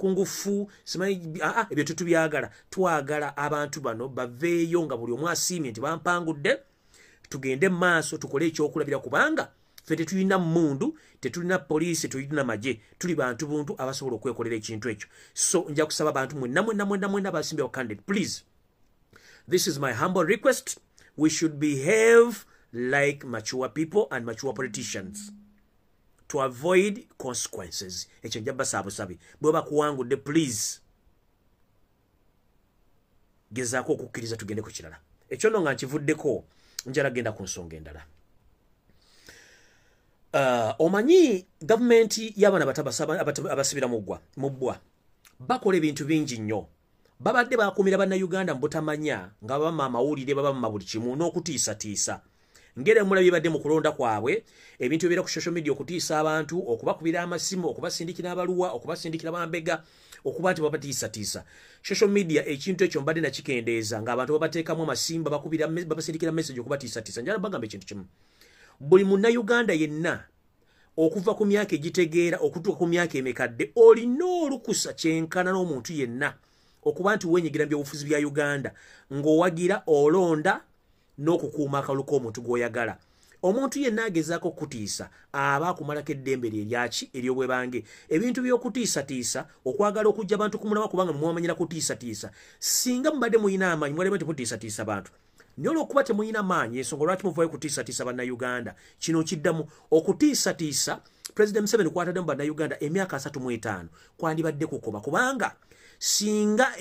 ku ngufu, simanyi ebyo tetubyagala. Twagala abantu bano baveeyo nga buli omu asiimye nti bampangudde, tugende maaso tukole ekyokulabira, kubanga ffe tetulina mmundu, tetulina poliisi, tetulina magye, tuli bantu buntu abasobola okwekolera ekintu ekyo. So nja kusaba abantu mwenna mwenna mwenna mwenna abasimbyewo candidate, please, this is my humble request, we should behave like mature people and mature politicians to avoid consequences. Ekyo nja basaabusabi, bwe bakuwangudde please gezaako okukkiriza tugende ku kirala. Ekyo nno nga nkivuddeko, njala genda ku nsonga endala. Omanyi gavumenti y'abaana bato abasibira mu bbwa bakola ebintu bingi nnyo. Babadde bakumira bannayuganda mu butamanya, nga babama amawulire, babama buli kimu n'okutiisatiisa. Ngeri mulabye badde mu kulonda kwabwe, ebintu ebibeera ku social media, okutiisa abantu, okubakubira amasimu, okubasindikira abaluwa, okubasindikira bambega, okuba nti babatiisatiisa. Social media ekintu ekyo mbadde nakikendeeza, ng'abantu babateekamu amasimba, bakubira, babasindikira message okubatiisatiisa. Njala bagamba ekintu kimu, buli munnayuganda yenna okuva ku myaka egitegeera okutuuka ku myaka emikadde olina olukusa kyenkana n'omuntu yenna okuba nti weenyigira mu byobufuzi bya Uganda ng'owagira, olonda n'okukuuma akalulu k'omuntu gw'oyagala. Omuntu yenna agezaako okutiisa aba akumalako eddembe lye eryaki ery'obwebange. Ebintu by'okutiisatiisa, okwagala okuggya abantu ku mulamwa, kubanga mwamanyira kutiisatiisa. Singa mubadde muyina amaanyi, mwalema nti mutiisatiisa bantu, naye olw'okuba temuyina maanyi, ensonga lwaki muvaayo kutiisatiisa bannayuganda. Kino kiddamu okutiisatiisa President Museveni kwataddemu bannayuganda emyaka 35 kwandibadde kukoma, kubanga singa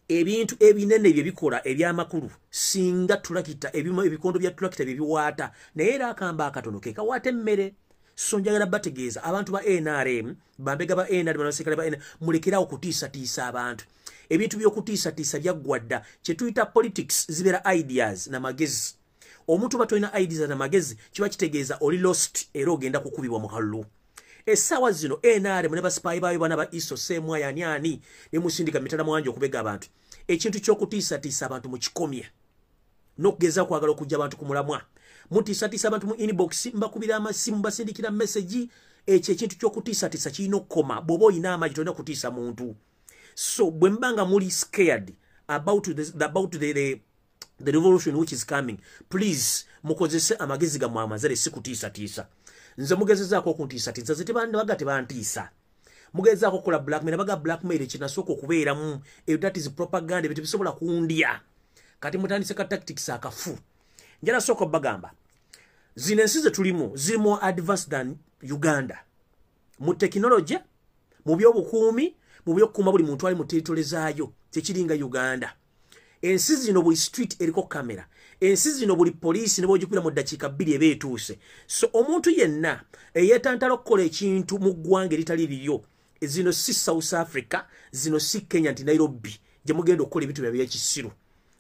ebintu ebinene bye bikola ebyamakulu, singa tulakita, ebikondo bya tulakita bye biwaata, naye era akamba akatono ke kawaata emmere. So njagala bategeeza abantu ba NRM, bambega ba NRM, abaserikale ba NRM, mulekerawo okutiisatiisa abantu. Ebintu by'okutiisatiisa byaggwa dda. Kye tuyita politics zibeera ideas n'amagezi. Omuntu oba tolina ideas n'amagezi, kiba kitegeeza oli lost era ogenda kukubibwa mu kalulu. Essaawa zino NRM ne basipaayi baayo bana ba ISO semwa yani ani ne musindika mitala mwanje okubega abantu. Ekintu ky'okutiisatiisa abantu mukikomye n'okugeza kwagala okuggya abantu ku mulamwa. Mutiisatiisa abantu mu inbox, mbakubira amasimu, mbasindikira message. Ekyo ekintu ky'okutiisatiisa kirina okukoma. Bw'oba olina amagi tolina kutiisa muntu. So bwe mba nga muli scared about the revolution which is coming, please mukozese amagezi gammwe amazale, si kutiisatiisa. Nze mugezezaako okuntiisatiisa, nze tebaga tebantiisa. Mugezaako okukola blackmail, baga blackmail kinasooka okubeeramu, that is propaganda, ebyo tebisobola kundya. Kati mutandise ka tactics akafu. Njala sooka bagamba, zino ensi ze tulimu ziri more advanced than Uganda mu technology, mu byobukuumi, mu byokukuuma buli muntu ali mu territory zaayo. Tekiringa Uganda. Ensi zino buli street eriko kamera. Ensi zino buli poliisi ne bw'ogikubira mu ddakiika 2 eba etuuse. So omuntu yenna eyeetantala okukola ekintu mu ggwanga eritali liryo, zino si South Africa, zino si Kenya nti Nairobi gye mugenda okukola ebintu byabwe byekisiru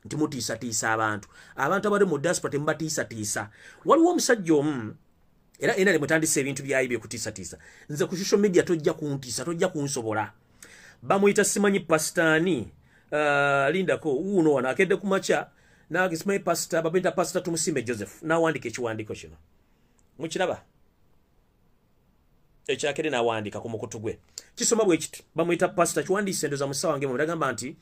nti mutiisatiisa abantu. Abantu abali mu diaspora temubatiisatiisa. Waliwo omusajja omu era NRM mutandise ebintu byayo byekutiisatiisa. Nze ku social media tojja kuntiisa, tojja kunsobola. Bamuyita simanyi pasitaani, lindako wuuno wano akedde ku makya simanyi pasita, bamuyita Pasita Tumusimbe Joseph, n'awandiika ekiwandiiko kino mukiraba ekyakere, n'awandiika ku mukutu gwe kisoma bwe kiti. Bamuyita pasita, kiwandiise endoza mu ssaawa ngemu, nagamba nti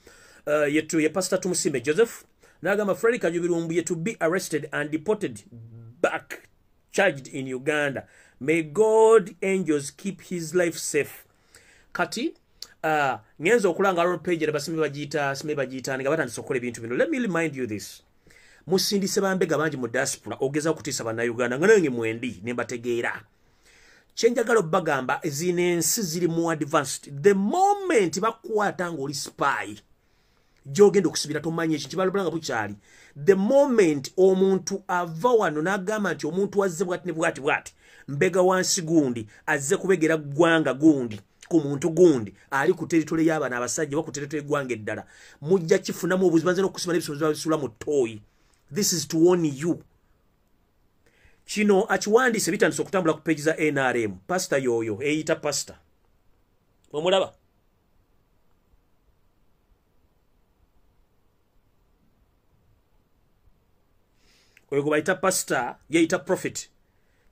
yetu ye Pasita Tumusimbe Joseph, n'agamba Fred Kajubi Lumbuye to be arrested and deported back, charged in Uganda. May God angels keep his life safe. Kati ngenza okulanga alo page era basime bagiyita, sime bagiyita nga batandise okukola ebintu bino. Let me remind you this, musindise bambega bangi mu diaspora ogeza okutiisa bannayuganda nga nange mwendi ne mbategeera. Kyenjagala obbagamba, zino ensi ziri mu advanced. The moment bakukwata ng'oli spy, gyogenda okusibira tomanyi ekyo kibalubula nga bukyali. The moment omuntu ava wano n'agamba nti omuntu azze bwati ne bwati bwati, mbega wansi gundi azze kubegera ggwanga gundi ku muntu gundi ali ku territory y'abana abasajja oba ku territory y'eggwanga eddala, mujja kifunamu obuzibu banze n'okusiba n'ebisolo babisuula mu ttooyi. This is to warn you. Kino akiwandiise, bitandise okutambula ku page za NRM. Pasita yoyo eyita pasita, omulaba oyo gwe bayita pasita, yeyita prophet.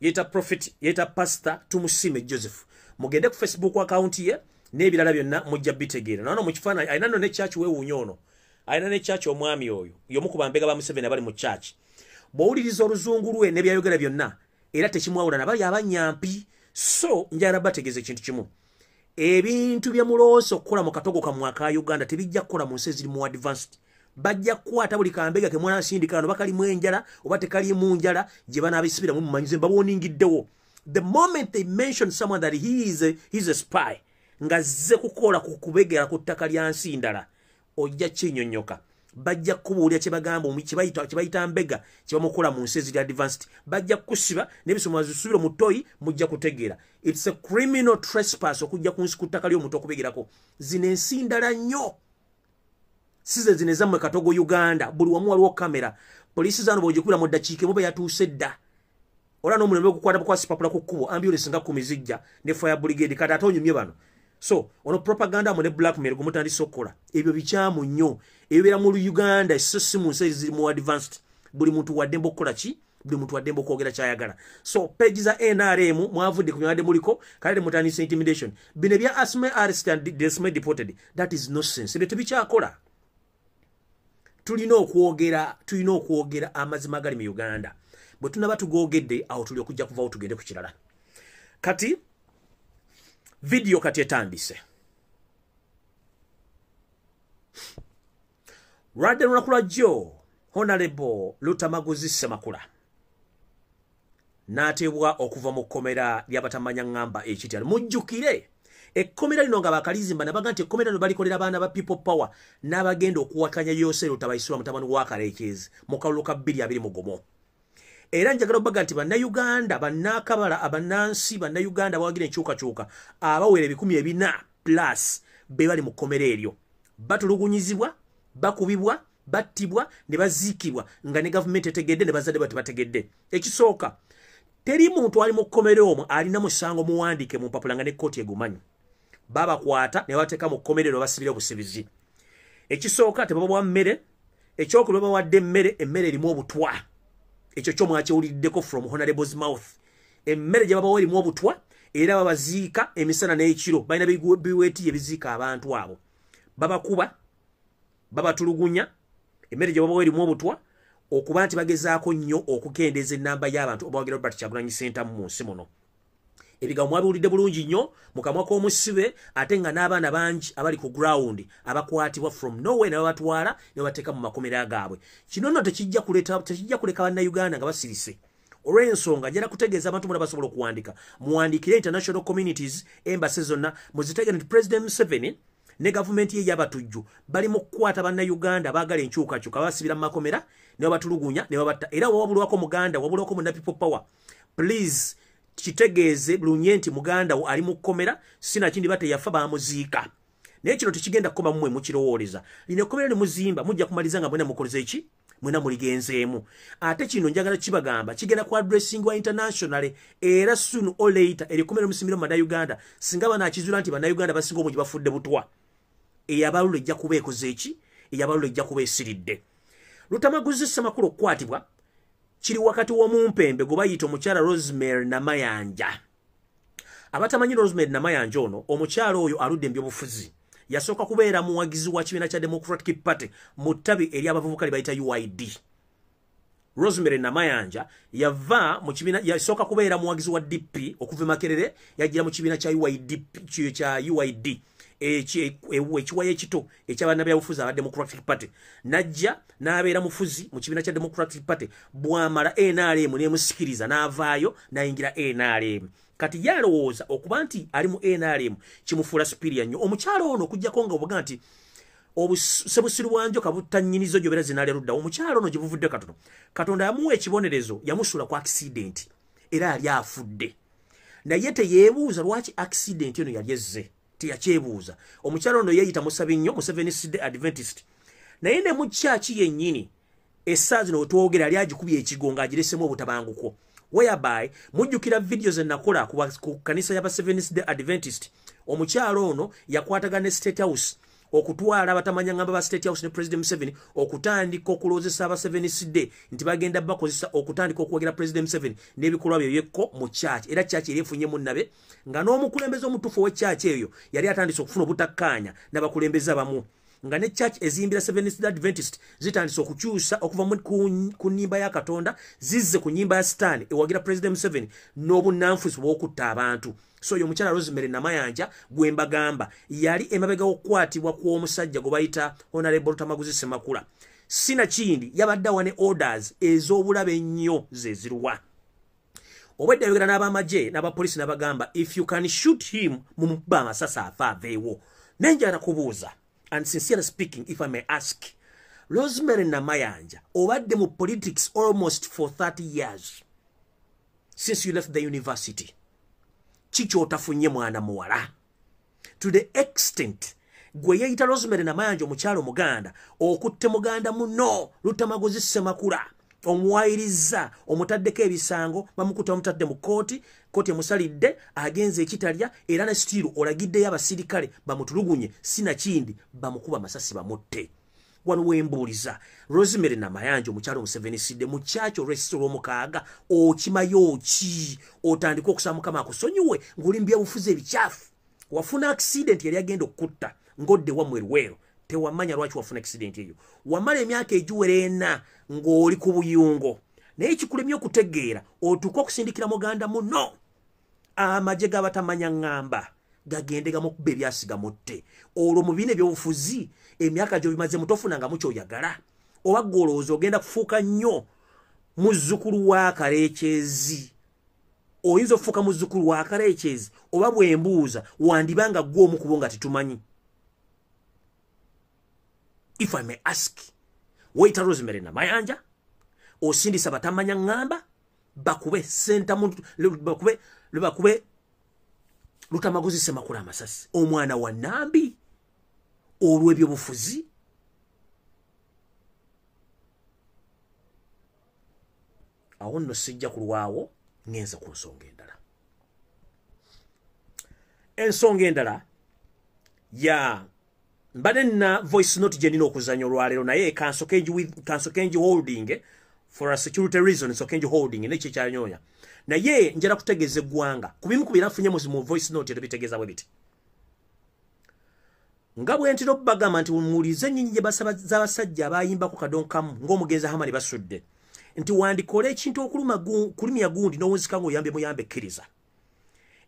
Yeta prophet, yeta pastor Tumusime Joseph. Mugende ku Facebook account ye n'ebirala byonna mujja bitegeera. Nano mu kifaananyi alina nno ne church weewuunya ono. Alina ne church omwami oyo. Y'omu ku bambega ba Museveni abali mu church. Bw'owuliriza oluzungu lwe n'ebyayogera byonna era tekimwawula nabali abanyampi. So njagala bategeeza ekintu kimu. Ebintu bye mulowooza okukola mu katogo kammwe aka Uganda tebijja kukola mu nsi eziri mu advanced. Bajja kukwata buli kambega ke mwanasindika wano bakalimu enjala oba tekalimu njala gye banaabisibiramu mumanyize mbabooningiddewo. The moment they mention someone that he is a spy ng'azze kukola ku kubegera ku ttaka lya nsi ndala, ojja kinyonnyoka. Bajja kukubuulira kye bagamba kye bayita mbega kye bamukola mu nsi eziri advanced. Bajja kukusiba n'ebisoma zisubire mu toyi, mujja kutegeera. It's a criminal trespass okujja ku nsi ku ttaka ly'omuntu okubegerako. Zino ensi ndala nnyo, si ze zino ezammwe katogo Uganda. Buli wamu waliwo kamera. Poliisi zano bw'ogikubira mu ddakiika emu yatuuse dda. Ola n'omulembe ogukwata bukwasi papula ku kkubo, ambulance nga 10 zijja ne fire brigade. Kati ate onyumye bano. So ono propaganda mu ne blackmail gumutandise okukola ebyo bikyamu nnyo. Ebibeera mu Uganda so si mu nsi eziri mu advanced. Buli muntu waddembe okukola ki? Buli muntu waddembe okwogera kyayagala. So page za NRM mwavudde ku byabadde muliko, kale mutandise intimidation. Bino ebya asme arrested and dismay deported, that is nonsense. Ebyo tebikyakola. Tulina okwogera amazima agali mu Uganda. Bwe tunaba tugoogedde awo tuli okujja kuvawo tugende ku kirala. Kati vidiyo kati etandise. Lwadde lunaku lwa jjo, Honorable Lutamaguzi Ssemakula n'ateebwa okuva mu kkomera ly'abatamanya ŋŋamba ekitya. Mujjukire ekkomera lino nga bakalizimba nabaga nti ekkomera lino balikolera abaana ba People Power n'abagenda okuwakanya Yoseri Lutabayisirwa mutabani wa Kaleekezi mu kalulu ka 2021. Era njagala obbaga nti Bannayuganda, bannakabala, abannansi Bannayuganda bawagira enkyukakyuka abawera 400 plus be bali mu kkomera eryo. Batulugunyizibwa, bakubibwa, battibwa ne baziikibwa nga ne gavumenti etegedde ne bazadde ba tebategedde. Ekisooka, teri muntu ali mu kkomera omwo alina musango muwandiike mu mpapula nga ne kkooti egumanyi. Babakwata ne babateeka mu kkomera eryo, basibira obusibizi. Ekisooka, tebabawa mmere. Ekyokubiri, babawadde emmere, emmere erimu obutwa. Ekyo kyo mwakiwuliddeko from honorable's mouth. Emmere gye babawa erimu obutwa era babaziika emisana n'ekiro. Balina biweeti ebiziika abantu abo. Babakuba, babatulugunya, emmere gye babawa erimu obutwa, okuba nti bagezaako nnyo okukendeeza ennamba y'abantu obawagira Robert Kyagulanyi Ssentamu mu nsi muno. Ebigambo mwabiwulidde bulungi nnyo mu kamwa k'omusibe, ate nga n'abaana bangi abali ku ground abakwatibwa from nowhere ne babatwala ne babateeka mu makomera gaabwe. Kino nno tekijja kuleka Bannayuganda nga basirise. Olw'ensonga njala kutegeeza abantu muna basobola okuwandika, muwandiikire international communities, embassy zonna muzitegere nti President Museveni ne gavumenti ye y'abatujju bali mu kukwata Bannayuganda baagala enkyukakyuka, babasibira mu makomera ne babatulugunya ne babatta. Era wawabulwako muganda, wabulwako munna People Power, please kitegeeze lunye nti muganda wo ali mu kkomera, sinakindi bateyafa bamuziika. Naye kino tekigenda kukoma mmwe mukirowooleza. Lino ekkomera ne muzimba mujja kumaliza nga mwena mukoleze ki? Mwena muligenzeemu. Ate kino njagala kibagamba kigenda ku addressingwa internationally, era soon or later erikomera musimbira mu Bannayuganda singa banaakizuula nti Bannayuganda basinga obungi bafudde butwa, eyabalula ejja kuba ekoze eki? Eyabalula ejja kuba esiridde. Lutamaguzi Ssemakula okukwatibwa kiri wakati w'omumpembe gwe bayita omukyala Rosemary Namayanja. Abatamanyi Rosemary Namayanja, ono omukyala oyo aludde mu byobufuzi. Yasooka kubeera muwagizi wa kibiina kya Democratic Party mu ttabi ery'abavubuka lye bayita UYD. Rosemary Namayanja yava mu kibiina, yasooka kubeera muwagizi wa DP okuva e Makerere, yajjira mu kibiina kya UYD, kya UYD ekiwayo ekito ekyabannabyabufuzi aba Democratic Party, najja n'abeera mufuzi mu kibiina kya Democratic Party. Bwamala NRM n'emusikiriza n'avaayo n'ayingira NRM. Kati yalowooza okuba nti ali mu NRM kimufuula superior nnyo. Omukyalo ono okugjako nga obuga nti obusebusiru bwanjoka butta nnyinizo gy'obeera zinaalya luddawo. Omukyalo ono gye buvudde katono Katonda yamuwa ekibonerezo, yamusuula ku accident era yali afudde, naye teyeebuuza lwaki accident eno yali ezze, teyakyebuuza. Omukyalo ono yeeyita musabi nnyo mu Seventh Day Adventist, naye ne mu kyaki yennyini essaa zino wetwogera yali agikubye ekigo ng'agiresemu obutabanguko, whereby mujjukira vidiyo ze nakola ku kanisa y'aba Seventh Day Adventist. Omukyalo ono yakwatagana ne State House. Okutwala abatamanya ngamba ba State House ne President Museveni okutandika okuloozesa aba Seventh nti bagenda bakozesa okutandika okuwagira President Museveni n'ebikolwa bye byekko mu church. Era church eri efunye munnabe nga n'omukulembeze omutuufu we church eyo yali atandise okufuna obutakkaanya n'abakulembeze abamu, nga ne church eziyimbira Seventh Adventist zitandise okukyusa okuva ku nnyimba ya Katonda zizze ku nnyimba ya Sitaani ewagira President Museveni n'obunnanfuusi bw'okutta abantu. So oyo omukyala Rosemary Namayanja gwe mbagamba yali emabega w'okukwatibwa kw'omusajja gwe bayita Honorable Lutamaguzi Ssemakula. Sinakindi yabadde awa ne orders ez'obulabe ennyo ze ziruwa. Obwedda ayogera n'abamagye n'abapoliisi n'abagamba, "If you can shoot him, mumukuba amasasi afa aveewo." Naye njagala kubuuza, and sincerely speaking, if I may ask, Rosemary Namayanja, obadde mu politics almost for 30 years since you left the university. Kiki otafunye mwana muwala to the extent gwe yeeyita Rosemary Namayanja, omukyalo Omuganda, okutte muganda muno Lutamaguzi Ssemakula, omuwayiriza, omutaddeko ebisango, bamukutte, bamutadde mu kooti, kooti emusalidde agenze ekitalya, era ne still olagiddeyo abasirikale bamutulugunye, sinakindi bamukuba amasasi bamutte. Wano wembuuliza, Rosemary Namayanja, omukyalo Omuseveniside, mu kyaki olwesisi olwomukaaga okimayo ki otandike okusaba Mukama akusonyiwe ng'oli mu byabufuzi ebikyafu? Wafuna accident yali agenda okukutta ng'odde wammwe Luweero, tewamanya lwaki wafuna accident eyo. Wamala emyaka egiwera 4 ng'oli ku buyungo, naye kikulemye okutegeera otuuke okusindikira muganda muno amagye g'abatamanya ŋŋamba gagende gamukuba ebyasi gamutte. Olwo mu biina ebyobufuzi emyaka gy'obimaze mutofunangamu kyoyagala, oba golowooza ogenda kufuuka nnyo muzzukulu wa Kaleekyezi? Oyinza okufuuka muzzukulu wa Kaleekyezi? Oba bwembuuza, wandibanga ggwe omu kubo nga tetumanyi. If I may ask, weyita Rosemary Namayanja, osindisa batamanya ŋŋamba bakube sentamuntu, bakube Lutamaguzi Ssemakula amasasi, omwana wa Nambi, olw'ebyobufuzi. Awo nno sijja kulwawo, ngenze ku nsonga endala. Ensonga endala ya mbadde nina voice note gye nina okuzanya olwaleero, naye kansoke ngi holding for a security reason, nsoke ngi holding nekyo ekyanyonya. Naye njala kutegeeza eggwanga ku bimu ku birafunye mu voice note ero. Bitegeeza bwe biti: nga bwe ntera obbagamba nti muwulize ennyinyi gye basaba z'abasajja abayimbako kadonkamu ng'omugenzi Hamani Basudde, nti wandikola ekintu okuluma kulumya gundi n'owunzika ng'oyambye muyambe, ekkiriza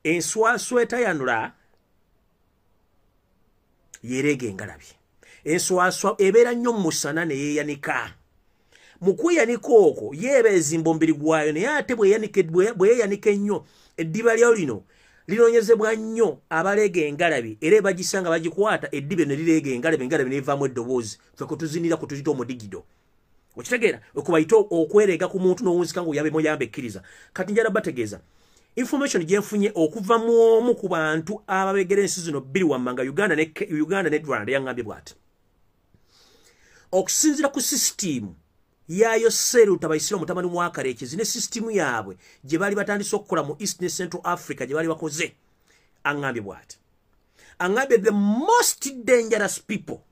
enswaswa etayanula yereega engalabi. Enswaswa ebeera nnyo mu musana ne yeeyanika. Mu kweyanika okwo yeeba ezimba omubiri gwayo, naye ate bwe yeeyanika ennyo, eddiba lyayo lino linoonyezebwa nnyo abaleega engalabi, era ebagisanga bagikwata, eddiba ne lireega engalabi, engalabi nevaamu eddoboozi ffe kwe tuzinira, kwe tuyita omudigido. Okitegeera? Okubayita okwereega ku muntu n'owunzika ng'oyambe muyambe, ekkiriza. Kati njala bategeeza information gyenfunye okuva mu omu ku bantu ababegera ensi zino bbiri wammanga, Uganda ne Rwanda. Yaŋŋambye bw'ati: okusinziira ku sisitimu ya Yoseru Tabaisira omutabani wa Karekezi ne sisitimu yaabwe gye baali batandise okukola mu East ne Central Africa gye baali bakoze, aŋŋambye bw'ati, aŋŋambye the most dangerous people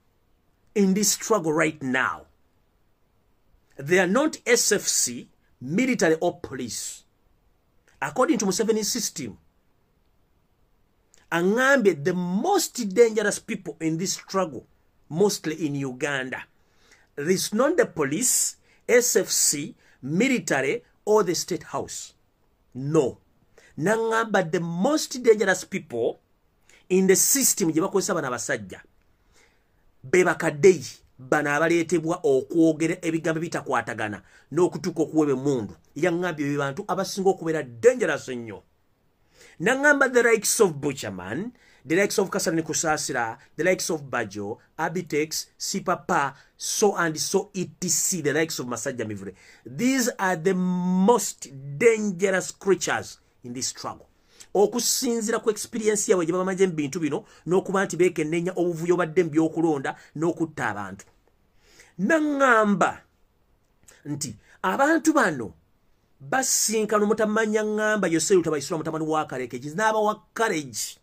in this struggle right now, they are not SFC, military or police, according to Museveni system. Aŋŋambye the most dangerous people in this struggle, mostly in Uganda, is not the police, SFC, military or the State House. No, naŋŋamba the most dangerous people in the system gye bakozesa bano abasajja be bakaddeyi bano abaleetebwa okwogera ebigambo bitakwatagana n'okutuuka okuweba emmundu. Yaŋŋambye be bantu abasinga okubeera dangerous ennyo. Naŋŋamba the likes of Butcherman, the likes of Kasarani Kusasira, the likes of Bajo, Abitex, Sipapa, so and so etc, the likes of Masajja Mivule, these are the most dangerous creatures in this struggle, okusinziira ku experience yaabwe gye babamaze mu bintu bino n'okuba nti beekenneenya obuvuyo badde mu by'okulonda n'okutta abantu. Naŋŋamba nti abantu bano basinkana omutamanya ŋŋamba Yoseru Tabaisula mutabani wa Karekezi n'abawa courage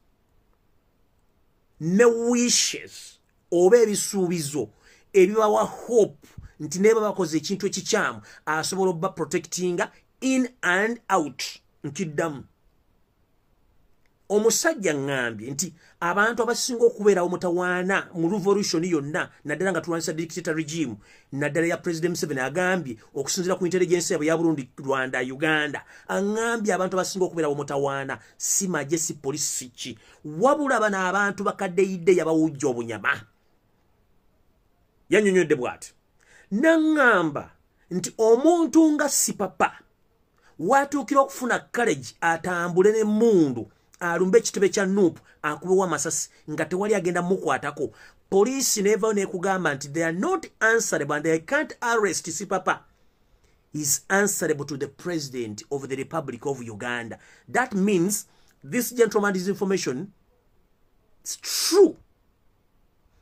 ne wishes. oba ebisuubizo ebibawa hope nti ne babakoze ekintu ekikyamu asobola obba protectinga in and out. Nkiddamu, omusajja ŋŋambye nti abantu abasinga okubeerawo mutawaana mu revolution yonna, naddala nga tulwanyisa dictator regime, naddala ya President Museveni, agambye okusinziira ku intelligence yabwe ya Burundi, Rwanda, Uganda, aŋŋambye abantu abasinga okubeerawo mutawaana si magye, si polisi, ki, wabula bano abantu bakaddeyidde yabawujja obunyama. Yannyonnyodde bw'ati naŋŋamba nti omuntu nga Sipapa watuukira okufuna courage atambule n'emmundu alumbe ekitebe kya NUP akubewo amasasi nga tewali agenda mukwatako, poliisi nevayo nekugamba nti they are not answerable and they can't arrest Sipapa, is answerable to the President of the Republic of Uganda. That means this gentleman's information is true.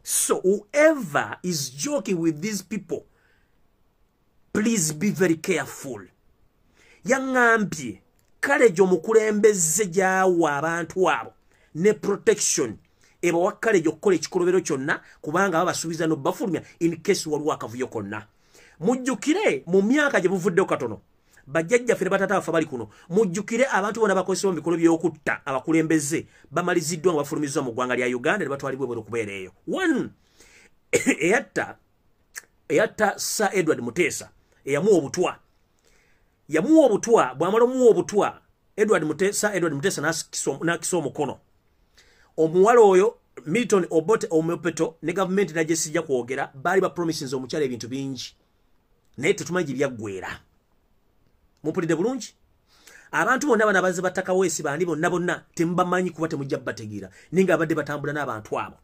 So whoever is joking with these people, please be very careful. Yaŋŋambye courage omukulembeze gy'awa abantu abo ne protection ebawa courage okukola ekikolobero kyonna, kubanga babasuubiza n'obafulumya in case waliwo akavuyo konna. Mujjukire mu myaka gye buvuddeko katono, bajjajjaffe ne bataata baffe bali kuno, mujjukire abantu bonna bakozesebwa mu bikolwa by'okutta abakulembeze bamaliziddwa nga bafulumiziddwa mu ggwanga lya Uganda ne batwalibwa ebweru okubeera eyo. One, eyatta Sir Edward Muteesa, eyamuwa obutwa, yamuwa obutwa, bw'amala omuwa obutwa Edward Muteesa, Edward Muteesa n'akisa omukono omuwala oyo Milton Obote Omepeto ne gavumenti najje sijja kwogera, baali bapromisinze omukyala ebintu bingi naye tetumanyi gye byaggweera. Mumpulidde bulungi? Abantu bonna bano abazze battakaweesi bandi bonna bonna temubamanyi kuba temujja bategeera, naye nga abadde batambula n'abantu abo.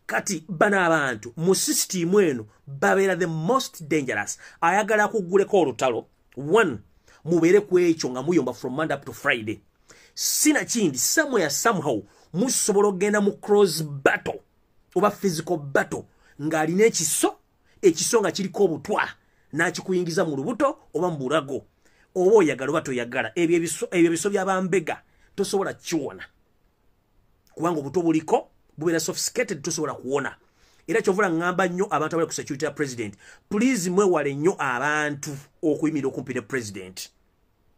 Kati bano abantu mu sisitimu eno babeera the most dangerous. Ayagala akugguleko olutalo, one, mubeere ku ekyo nga muyomba from Monday up to Friday, sinakindi somewhere somehow musobola okugenda mu cross battle oba physical battle ng'alina ekiso, ekiso nga kiriko obutwa n'akikuyingiza mu lubuto oba mu bulago, oba oyagala oba toyagala, ebyo ebiso by'abambega tosobola kiwona kubanga obuto buliko bubeera sophisticated, tosobola kuwona. Era kyovula ŋŋamba nnyo abantu abali ku security ya president, please mwewale nnyo abantu okuyimirira okumpi ne president,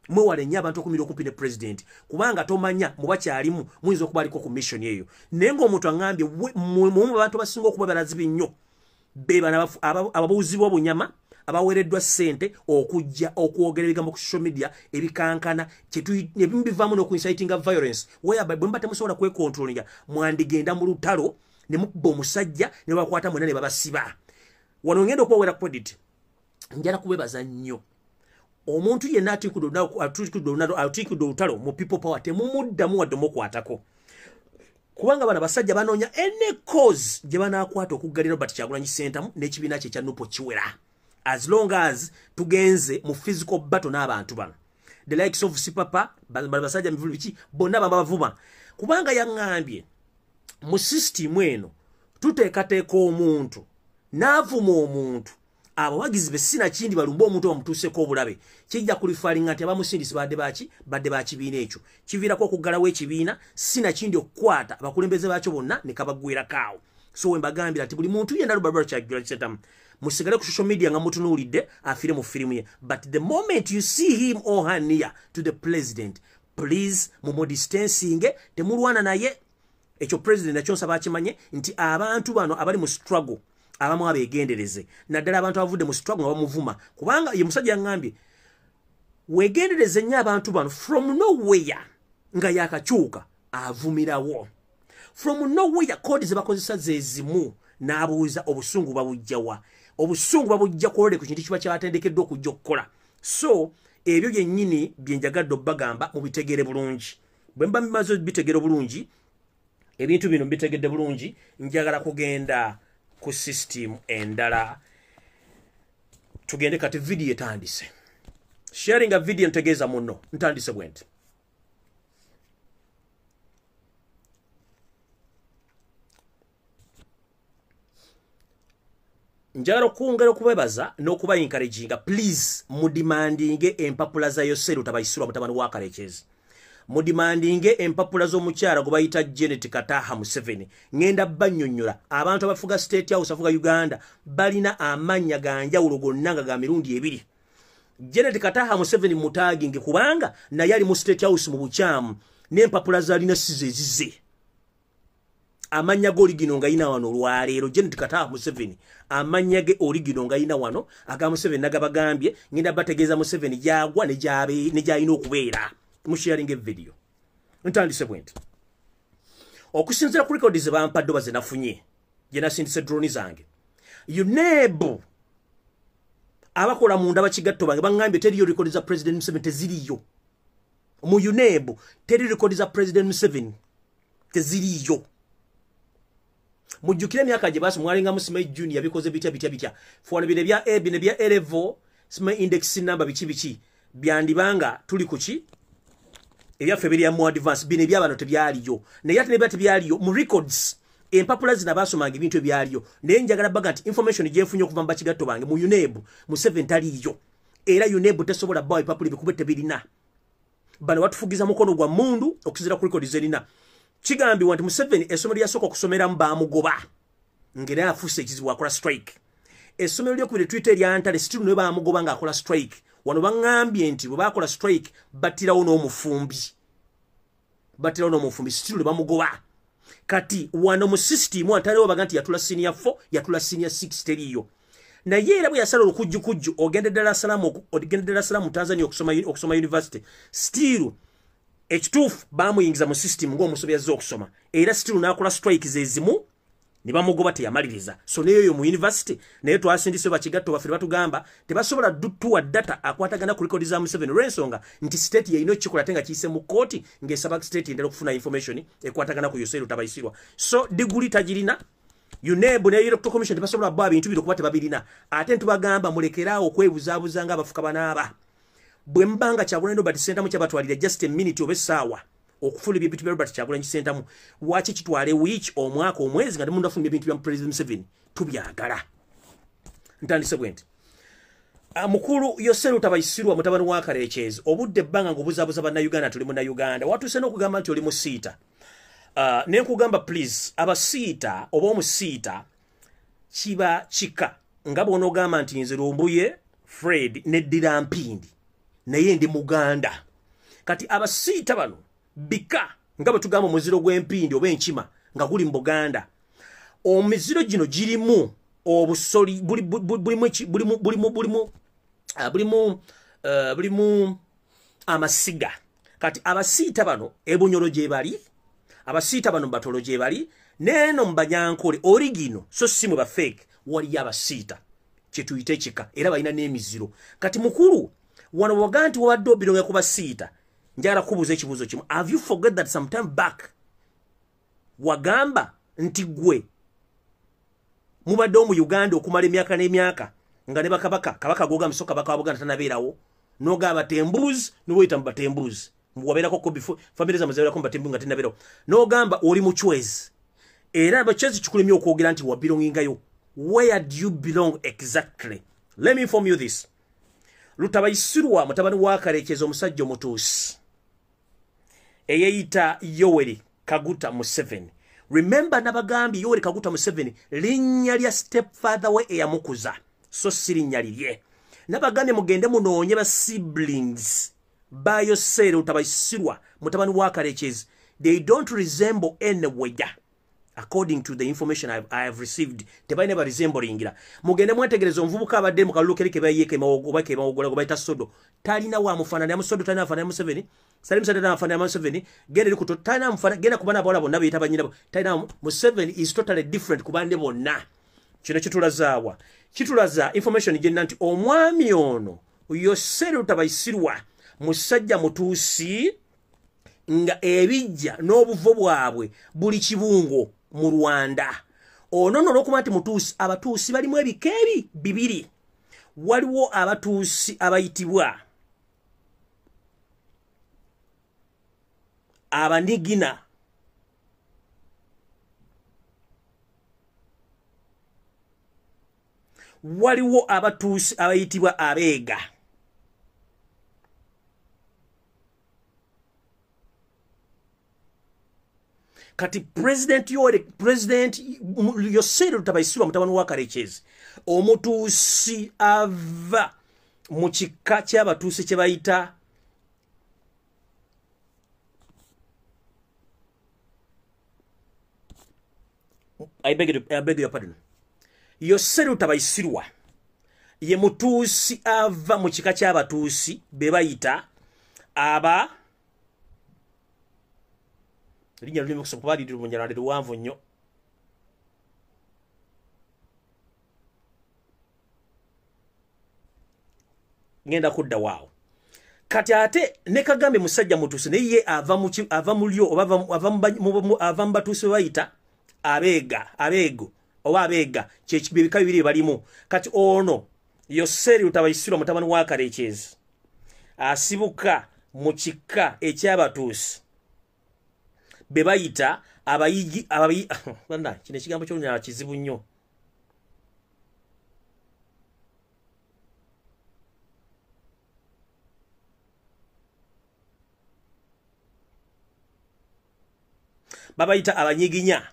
mwewale nnyo abantu okuyimirira okumpi ne president, kubanga tomanya mubakyalimu muyinza okuba aliko ku mission eyo. Naye ng'omuntu aŋŋambye mumu abantu abasinga okuba balazibi nnyo be bano ababuuzi b'obunyama abaweereddwa ssente okujja okwogera ebigambo ku social media ebikankana, ebimu bivaamu n'okuincitinga violence, whereby bwe muba temusobola kwekontrolinga mwandigenda mu lutalo ne mukuba omusajja ne bakwata mwenna ne babasiba. Wano ngenda okubaweera credit, njala kubebaza nnyo omuntu yenna atiikudde olutalo mu people power, temumuddamu wadde omukwatako, kubanga bano abasajja banoonya any cause gye banaakwata okuggalira Robert Kyagulanyi Ssentamu n'ekibiina kye ekya NUP kiwera, as long as tugenze mu physical battle n'abantu bano the likes of Sipapa, basajja mivulu biki bonna babavuma. Kubanga yaŋŋambye mu system eno tuteekateeka omuntu n'avuma omuntu, abawagizi be sinakindi balumbe omuntu bamutuuseko obulabe, kijja kulifalinga nti abamusindisi badde baki, badde ba kibiina ekyo, kiviirako okuggalawo ekibiina, sinakindi okukwata abakulembeze baakyo bonna ne kabaggwerako awo. So we mbagambira nti buli muntu yenna Robert Kyagulanyi Ssentamu musigale ku social media nga mutunuulidde afiire mu firimu ye, but the moment you see him or her near to the president, please mumudistancing, temulwana naye. Ekyo president nakyo nsaba akimanye nti abantu bano abali mu struggle abamu abeegendereze, naddala abantu abavudde mu struggle nga bamuvuma, kubanga ye musajja yaŋŋambye weegendereze nnyo abantu bano from nowhere nga yakakyuka avumirawo from nowhere, kodi ze bakozesa ze zimu, n'abuuza obusungu babujja wa, obusungu babujja kwoleka ku kintu kiba kyatendekeddwa okujja okukola. So ebyo byennyini bye njagadde obbagamba mubitegeere bulungi. Bwe mba mbimaze bitegeera obulungi, ebintu bino mbitegedde bulungi, njagala kugenda ku system endala. Tugende kati, video etandise. Sharing a video ntegeeza munno, ntandise bwe nti. Njagala okwongera okubebaza n'okuba encouraginga, please mudemandinge empapula za Yoseri Rutabayisirwa mutabani wa Karekezi. Mudimandinge empapula z'omukyala gwe bayita Janet Kataha Museveni. Ngenda bannyonnyola abantu abafuga State House, afuga Uganda, balina amannya ga njawulo gonna nga ga mirundi ebiri. Janet Kataha Museveni mutaginge kubanga naye ali mu State House mu bukyamu, n'empapula z'alina si ze zize. Amannya ge original nga yina wano olwaleero, Janet Kataha Museveni, amannya ge original nga yina wano aga Museveni nagabagambye. Ngenda bategeeza Museveni gyagwa ne gy'alina okubeera. Musharinga video. Ntandise bwe nti, okusinziira ku record ze bampadde oba ze nafunye, gye nasindise drone zange, UNEB abakola munda bakigatto bange baŋŋambye teriyo record za President Museveni, teziriyo mu UNEB. Teri record za President Museveni, teziriyo. Mujjukire emyaka gye baasi mwalingamu simanyi junior bikoze bitya bitya bitya fwana bino ebya A, bino ebya A level, simanyi index number, biki biki, byandibanga tuli ku ki ebyaffe biri mu advance. Bino ebyabano tebyaliyo, naye ate nebya tebyaliyo mu records, empapula zino baasomanga ebintu ebyaliyo. Naye njagala baga nti information gyenfunye okuva mu bakigatto bange mu UNEB, Museveni taliyo, era UNEB tesobola bawa ebipapula ebikube, tebirina. Bano batufugiza mukono gwa mundu. Okusinziira ku record zerina, kigambibwa nti Museveni essomero lyasooka okusomeramu baamugoba ng'era afuuse ekizibu, akola strike. Essomero lyokubiri tuyita eryantale, still naye baamugoba ng'akola strike. Wano baŋŋambye nti bwe baakola strike battirawo n'omufumbi, battirawo n'omufumbi, still ne bamugoba. Kati wano mu system antalewo baga nti yatula senior 4, yatula senior 6, teriyo. Naye era bwe yasala olukujjukujju ogenda Dar es Salaam, ogenda Dar es Salaam mu Tanzania okusoma university, still ekituufu bamuyingiza mu system ng'omusobi azze okusoma, era still n'akola strike zezimu ne bamugoba, teyamaliriza. So neyo mu university naye twasindise bakigatto baffe, batugamba tebasobola tuwa data akwatagana ku record za Museveni olw'ensonga nti state yeyina okukikola, ate nga kiyise mu kooti ng'esaba state endala okufuna information ekwatagana ku Yoseri Lutabayisirwa. So diguli tagirina. UNEB ne Electoral Commission tebasobola bba bintu bino kuba tebabirina. Ate ntubagamba mulekeraawo okwebuzaabuza nga abafuka banaaba. Bwe mbanga Kyagulanyi Robert Ssentamu kyabatwalira just a minute oba essaawa okufulumya ebintu bya Robert Kyagulanyi Ssentamu, lwaki kitwale wiiki, omwaka, omwezi nga temundu afulumya ebintu bya President Museveni? Tubyagala. Ntandise bwe nti, mukulu Yoseri Lutabayisirwa, mutabani wa Karekyezi, obudde ebbanga ng'obuzaabuza bannayuganda tuli munnayuganda, watuuse n'okugamba nti oli musiita. Ne nkugamba please, abasiita oba omusiita kiba kika nga bw'onoogamba nti nze Lumbuye Fred neddira Mpindi naye ndi Muganda. Kati abasiita bano bika nga bwe tugamba omuziro gw'empindi oba enkima nga guli mu Buganda. Omiziro gino girimu obusoli, bulimu amasiga. Kati abasiita bano ebunyolo gye bali, abasiita bano Batolo gye bali, neeno mu Banyankole original, so si mu ba fake, waliyo abasiita kyetuyita ekika, era balina n'emiziro. Kati mukulu, wano waga nti wabadde obironga ku basiita, njagala kubuuza ekibuuzo kimu. Have you forget that some time back wagamba nti gwe mubaddewo mu Uganda okumala emyaka n'emyaka nga ne bakabaka, kabaka gwoga so kabaka wa Buganda tanabeerawo, n'ogamba Batembuzi, niweyita mu Batembuzi, wabeerako ko before family zammwe zabeerako mu Batembuzi nga tenabeerawo, n'ogamba oli Muchwezi, era Abachwezi kikulemye okwogera nti wabelongingayo. Where do you belong exactly? Let me inform you this: Lutabayisirwa mutabani wa Karekezi, omusajja omutuusi eyeyita Yoweri Kaguta Museveni. Remember, nabagambye Yoweri Kaguta Museveni linnya lya stepfather we eyamukuza, so si linnya lirye. Nabagambye mugende munoonye ba siblings ba Yoseri Lutabayisirwa mutabani wa Karekezi. They don't resemble anywhere according to the information I have received. Tebalina ba resemblingira. Mugende mwetegereza omuvubuka abadde mu kalulu keri kebayiika oba kemawogola gwe bayita Sodo, talina wamufaanana Musodo, talina afaanana Museveni. Salim Saleh talina afaanana Museveni. Genda eri kuto, talina amufaanana. Genda ku baana abawala bonna beyita bannyinabo, talina. Museveni is totally different ku banne bonna. Kino kitulazaawa? Kitulaza information gyenna nti omwami ono Yoseri Lutabayisirwa musajja mutuusi nga ebijja n'obuvo bwabwe buli Kibungo mu Rwanda. Ono nno olwokuba nti mutuusi, abatuusi balimu ebika ebi bibiri. Waliwo abatuusi abayitibwa Abanigina, waliwo abatuusi abayitibwa Abeega. Kati President Yoweri Rutabayisirwa mutabani wa Karekezi, omutuusi ava mu kika ky'abatuusi kye bayita I beg your pardon. Yoweri Rutabayisirwa ye mutuusi ava mu kika ky'abatuusi be bayita aba linnya lulimi kusobola liri Lunyarwanda luwanvu nnyo. Ngenda kudda waawo. Kati ate ne Kagame musajja mutuusi naye ye ava mu lyo oba ava mu batuusi bayita abeega abeego oba abeega kyebika bibiri balimu. Kati ono Yoweri Rutabayisirwa mutabani wa Karekezi asibuka mu kika eky'abatuusi be bayita abayigi abayi bana kino ekigambo ky'Olunyarwanda kizibu nnyo. Babayita abanyiginya.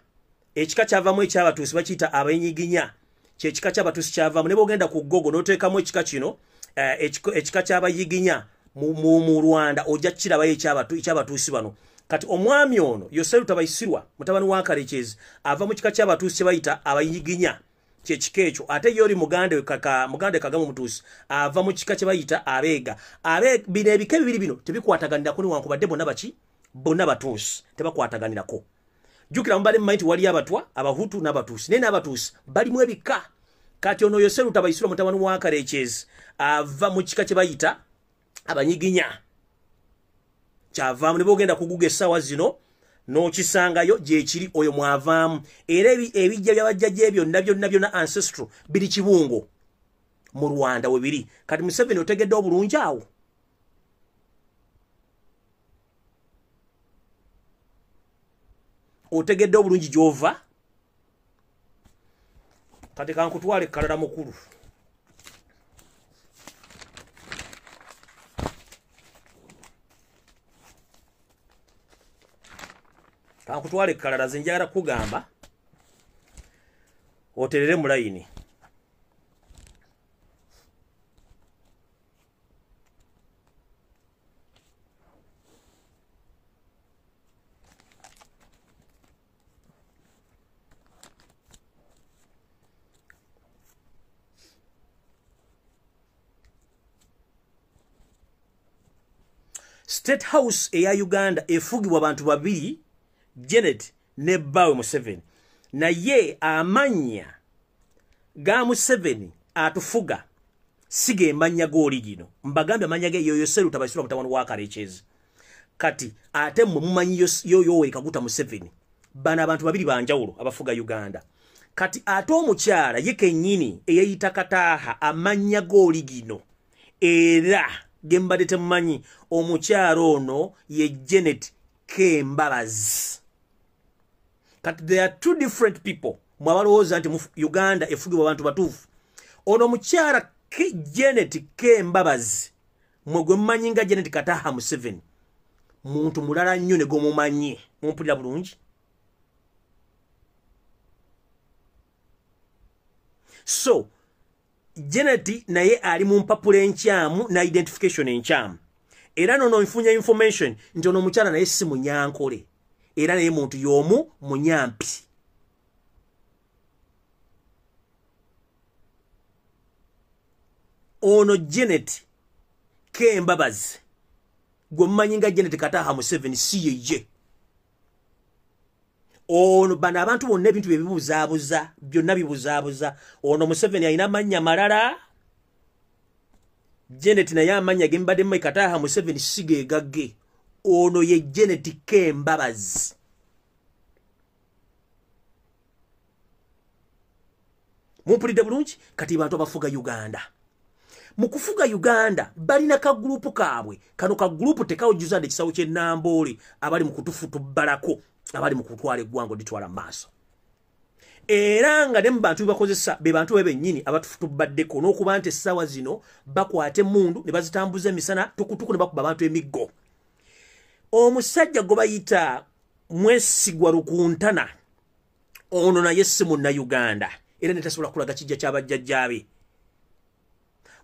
Ekika kyavamu eky'abatuusi bakiyita abanyiginya. Kyekika ky'abatuusi kyavamu. Ne bw'ogenda ku Google n'oteekamu ekika kino ekika ky'abayiginya mu Rwanda ojja kukirabayo eky'abatuusi bano. Kati omwami ono Yoweri Rutabayisirwa mutabani wa Karekezi ava mu kika ky'abatuusi kye bayita abayiginya, kyekika ekyo. Ate ye oli muganda Kagame omutuusi ava mu kika kye bayita abeega. Bino ebika ebibiri bino tebikwataganirako newankubadde bonna baki bonna batuusi tebakwataganirako. Jjukira mubadde mumanyi nti waliyo abatwa, abahutu n'abatuusi, naye n'abatuusi balimu ebika. Kati ono Yoweri Rutabayisirwa mutabani wa Karekezi ava mu kika kye bayita abanyiginya. Kyavaamu ne bw'ogenda ku Google essaawa zino n'okisangayo gyekiri oyo mwavaamu. Era ebijja by'abajjajja byonna byonna byonna ancestral biri Kibungo mu Rwanda we biri. Kati Museveni otegedde obulungi awo. Otegedde obulungi gy'ova. Kati kankutwale Kalala mukulu. Kankutwale Kalala nze njagala kugamba oterere mu layini. State House eya Uganda efugibwa abantu babiri, Janet ne bbawe Museveni. Naye amannya ga Museveni atufuga si ge mannya g'oli gino. Mbagambye amannya ge Yoweri Rutabayisirwa mutabani wa Karekezi. Kati ate mmwe mumanyi Yoweri Kaguta Museveni. Bano abantu babiri banjawulo abafuga Uganda. Kati ate omukyala ye kennyini eyeyita Kataha amannya g'oli gino era ge mbadde temumanyi, omukyala ono ye Janet Kembabazi. Kati there are two different people. Mwabalowooza nti Uganda efugibwa abantu batuufu. Ono omukyala Janet Kembabazi mwe gwe mumanyi nga Janet Kataha Museveni muntu mulala nnyo ne gw'omumanyi. Mumpulira bulungi? So Janet naye ali mu mpapula enkyamu na identification enkyamu. Era nono nfunye information nti ono omukyala naye si munyankole. Era naye muntu y'omu munyampi. Ono Janet Kembabazi gwe mumanyi nga Janet Kataha Museveni si yeye. Ono bano abantu bonna ebintu bye bibuzaabuza byonna bibuzaabuza. Ono Museveni alina amannya malala. Janet naye amannya ge mbadde mmanyi Kataha Museveni si ge gagge. Ono ye Janet Kembabazi. Mumpulidde bulungi? Kati bantu abafuga Uganda. Mu kufuga Uganda balina kagurupu kaabwe. Kano kagurupu tekawujjuza ekisawo ky'e Namboole abali mu kutufutubbalako, abali mu kutwala eggwanga olitwala mu maaso. Era nga ne mu bantu bebakozesa be bantu be bennyini abatufutubaddeko n'okuba nti essaawa zino bakwata emmundu ne bazitambuza emisana tukutuku ne bakuba abantu emiggo. Omusajja gwe bayita Mwesigwa Rukuntana ono naye si munnayuganda era netasobola kulaga kijja kyabajjajjaabe.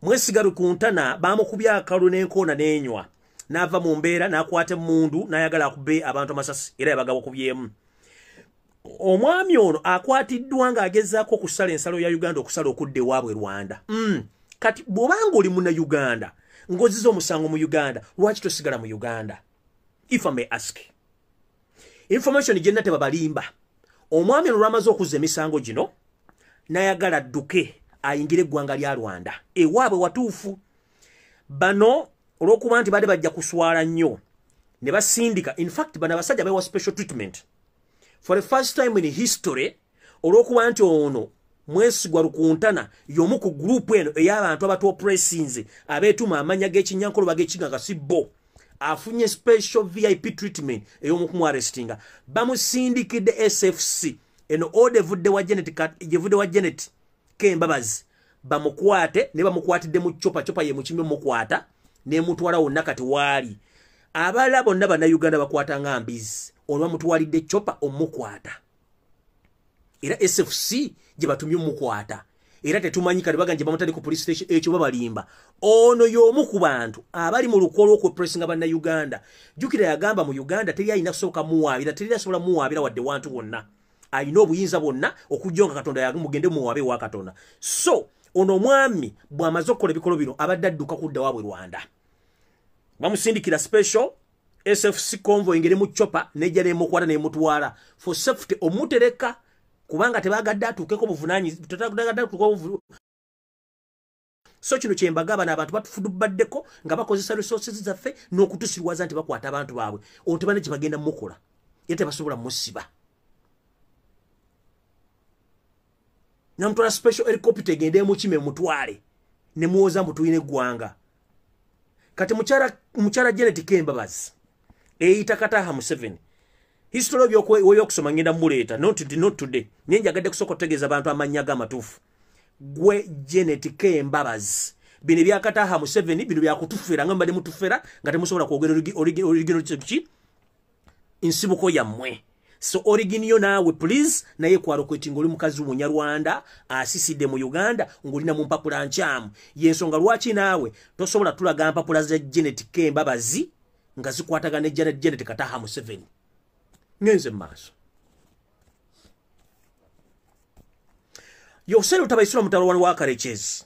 Mwesiga Rukuntana bamukubya akalu n'enkoona n'enywa n'ava mu mbeera n'akwata emmundu n'ayagala akube abantu amasasi era yabagaba okubyemu. Omwami ono akwatiddwa ng'agezaako okusala ensalo ya Uganda okusala okudda ewaabwe Rwanda. Kati bw'obanga oli munnayuganda ng'ozizza omusango mu Uganda, lwaki tosigala mu Uganda? If I may ask. Information gye nnatebabalimba. Omwami ono lwamaze okuzza emisango gino n'ayagala adduke ayingire eggwanga lya Rwanda ewaabwe watuufu. Bano olw'okuba nti baali bajja kuswala nnyo ne basindika, in fact bano abasajja bawa special treatment for the first time in history, olw'okuba nti ono Mwesigwa Rukuntana y'omu ku group eno ey'abantu abatuoppressinze abeetuma amannya g'ekinyankolo bag'ekiga si bo, afunye special VIP treatment ey'omukumuarrestinga. Bamusindikidde SFC eno order evudde wa Janet Kembabazi bamukwate, ne bamukwatidde mu chopper, chopper ye mukimye mukwata nemutwala wonna kati waali. Abalala bonna bannayuganda bakwata nga mbizi, ono bamutwalidde chopper omukwata, era SFC gye batumye omukwata, era tetumanyi kati baganje bamutadde ku police station, ekyo babalimba. Ono y'omu ku bantu abali mu lukolo olw'okwepressinga bannayuganda. Jjukira yagamba mu Uganda teri alina kusooka muwaabira, teri asobola muwaabira wadde wantu wonna, alina obuyinza bwonna okujja nga Katonda mugende muwaabe wa Katonda. So ono omwami bw'amaze okukola ebikolo bino abadde adduka kudda waabwe Rwanda, bamusindikira special SFC convoy ngeri mu chopper nejja nemukwata nemutwala for safety omutereka, kubanga tebagadde atuukeko buvunaanyizibwa. So kino kye mbagamba, n'abantu batufudubaddeko nga bakozesa resources zaffe n'okutusirwaza nti bakwata abantu baabwe, ono tebalina kye bagenda mukola era tebasobola musiba. Namutwala special helicopter egende emukime mutwale ne muwoza mbu tulina eggwanga. Kati mukyala Janet Kembabazi eyita Kataha Museveni, history y'okusoma ngenda muleeta not today, naye njagadde kusooka okutegeeza abantu amannya g'amatuufu. Gwe Janet Kembabazi, bino ebya Kataha Museveni bino byakutufera nga mbadde mutufera nga temusobola kwogera original ki nsibuko yammwe. So origin yo naawe please, naye kwalokweti ng'oli mukazi Munyarwanda asisidde mu Uganda ng'olina mu mpapula nkyamu. Y'ensonga lwaki naawe tosobola tulaga mpapula za Janet Kembabazi nga zikwatagana ne Janet Kataha Museveni. Ngenze mu maaso. Yoseri Rutabayisirwa mutabani wa Karekezi,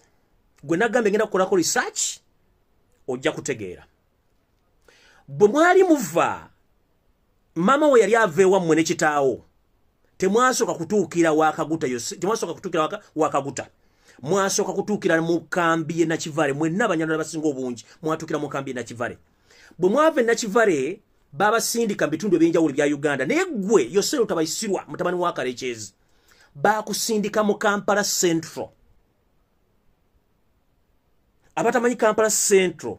gwe nagambye ngenda kukolako research ojja kutegeera. Bwe mwali muva, mama we yali ava ewammwe ne kitaawo, temwasooka kutuukira Wakaguta, temwasooka kutuukira Wakaguta, mwasooka kutuukira mu kambi ye Nakivale. Mwenna Abanyarwanda abasinga obungi mwatuukira mu kambi ye Nakivale. Bwe mwava e Nakivale babasindika mu bitundu ebyenjawulo bya Uganda, naye ggwe Yoseri Rutabayisirwa mutabani wa Karekezi bakusindika mu Kampala Central. Abatamanyi Kampala Central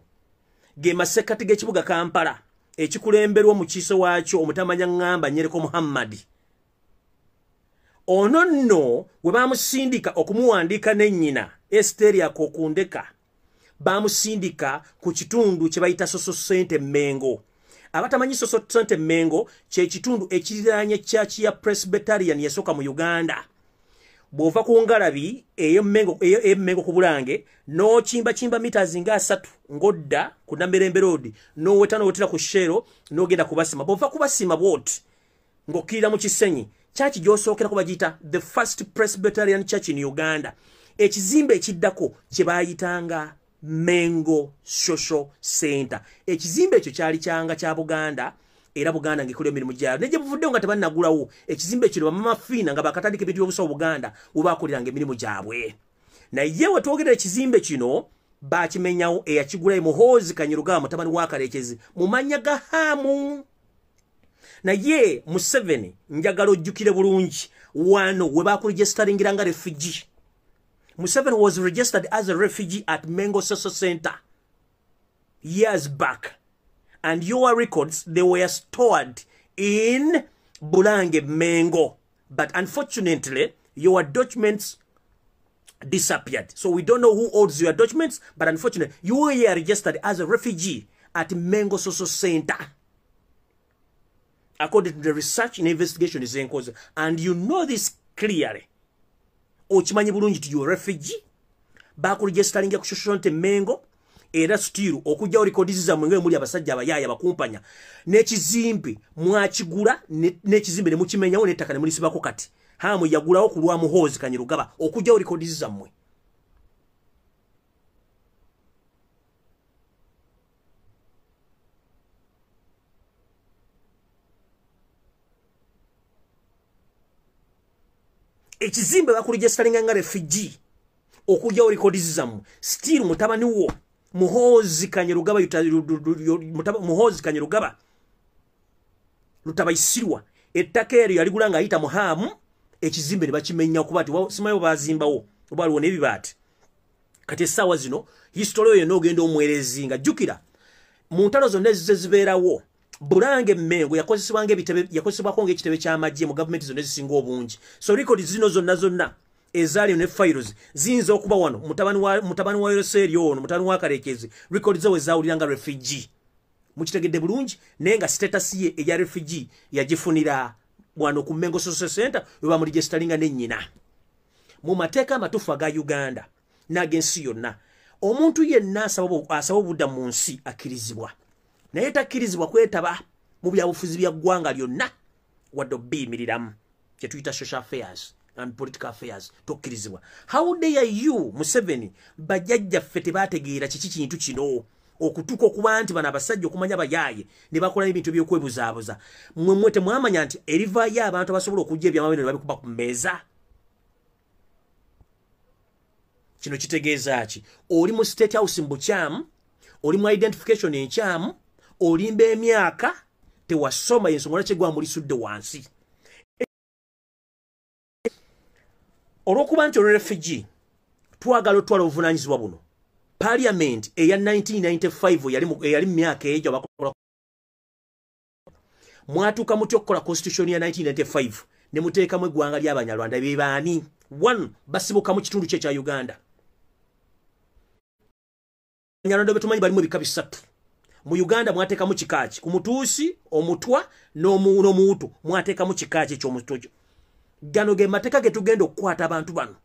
ge masekkati g'ekibuga Kampala ekikulemberwa mu kiiso waakyo omutamanya ŋŋamba Nyereko Muhammad. Ono nno we bamusindika okumuwandiika ne nnyina Esteria Kokundeka, bamusindika ku kitundu kye bayita Soso Sente Mengo. Abatamanyi Soso Sente Mengo kye kitundu ekiriraanye church ya Presbyterian yasooka mu Uganda. Bw'ova ku ngalabi eyo Mengo ku Bulange n'okimbakimba meters nga 3 ng'odda ku Namirembe Road n'oweta n'owetera ku Shell n'ogenda kubasima. Bw'ova kubasima bw'oti ng'okkirira mu Kisenyi, church gy'osookerako bagiyita the first Presbyterian Church in Uganda. Ekizimbe ekiddako kye baayitanga Mengo Social Center. Ekizimbe ekyo kyali kyanga kya Buganda, era Buganda ng'ekola emirimu gyayo. Ne gye buvuddewo nga tebannagulawo ekizimbe kino, bamama Fiina nga bakatandika ebintu by'obusawo Buganda we baakoleranga emirimu gyabwe. Naye we twogerera ekizimbe kino bakimenyawo, eyakigulayo Muhoozi Kanyirugaba mutabani wa Karekezi mu mannya ga Haamu. Naye Museveni njagala ojjukire bulungi wano we bakuregisteringira nga refugee. Museveni was registered as a refugee at Mengo Social Center years back, and your records, they were stored in Bulange Mengo, but unfortunately your documents disappeared, so we don't know who owns your documents, but unfortunately you were registered as a refugee at Mengo Social Center. According to the research and investigation zenkoze, and you know this clearly, okimanyi bulungi ti you refugee, bakuregisteringa ku Social Center Mengo, era still okujjawo records zammwe nga muli abasajja abayaaya bakumpanya, n'ekizimbe mwakigula, n'ekizimbe ne mukimenyawo, n'ettaka ne mulisibako. Kati Hamu yagulawo ku lwa Muhoozi Kainerugaba okujjawo records zammwe. Ekizimbe bakuregisteringa nga refugee okujjawo records zammwe. Still mutabani wo Muhoozi Kainerugaba, Muhoozi Kainerugaba Lutabayisirwa, ettaka eryo yaligula ng'ayita mu Hamu, ekizimbe ne bakimenya okuba nti simanyi bazimbawo oba waliwo n'ebibaati. Kati essaawa zino history oyo yonna ogenda omwerezinga. Jjukira mu ntalo zonna ezize zibeerawo, Bulange Mengo yakozesebwa ng'ebitebe, yakozesebwako ng'ekitebe ky'amagye mu gavumenti zonna ezisinga obungi. So records zino zonna zonna ezaali ne files ziyinza okuba wano mutabani wa Yoseri ono, mutabani wa Karekezi, records ze zaawulira nga refugee. Mukitegedde bulungi? Naye nga status ye eya refugee yagifunira wano ku Mengo Social Center we bamuregisteringa ne nnyina. Mu mateeka amatuufu aga Uganda n'ag'ensi yonna, omuntu yenna asaba obudda mu nsi akkirizibwa, naye takkirizibwa kwetaba mu byabufuzi bya ggwanga lyonna wadde obbiyimiriramu, kye tuyita social affairs and political affairs, tokkirizibwa. How dare you, Museveni? Bajjajjaffe tebategeera kiki kintu kino okutuuka okuba nti bano abasajja okumanya bayaaye ne bakola ebintu ebyokwebuzaabuza. Mmwe mmwe temwamanya nti erivaayo abantu abasobola okujja ebyama bino ne babikuba ku mmeeza. Kino kitegeeza ki? Oli mu State House mu bukyamu, oli mu identification enkyamu, olimba emyaka, tewasoma, ensonga lwaki eggwanga mulisudde wansi. Olw'okuba nti oli refugee, twagala otwala obuvunaanyizibwa buno. Parliament eya 1995 eyali mu myaka egyo bakola, mwatuuka mutya okukola constitution ya 1995 ne muteekamu eggwanga ly'Abanyarwanda? Be baani? One, basibuka mu kitundu kye ekya Uganda. Abanyarwanda betumanyi balimu ebika bisatu mu Uganda. Mwateekamu kikaaki ku Mutuusi, Omutwa n'Omuwutu? Mwateekamu kikaaki ekyomutujo? Gano ge mateeka ge tugenda okukwata abantu bano.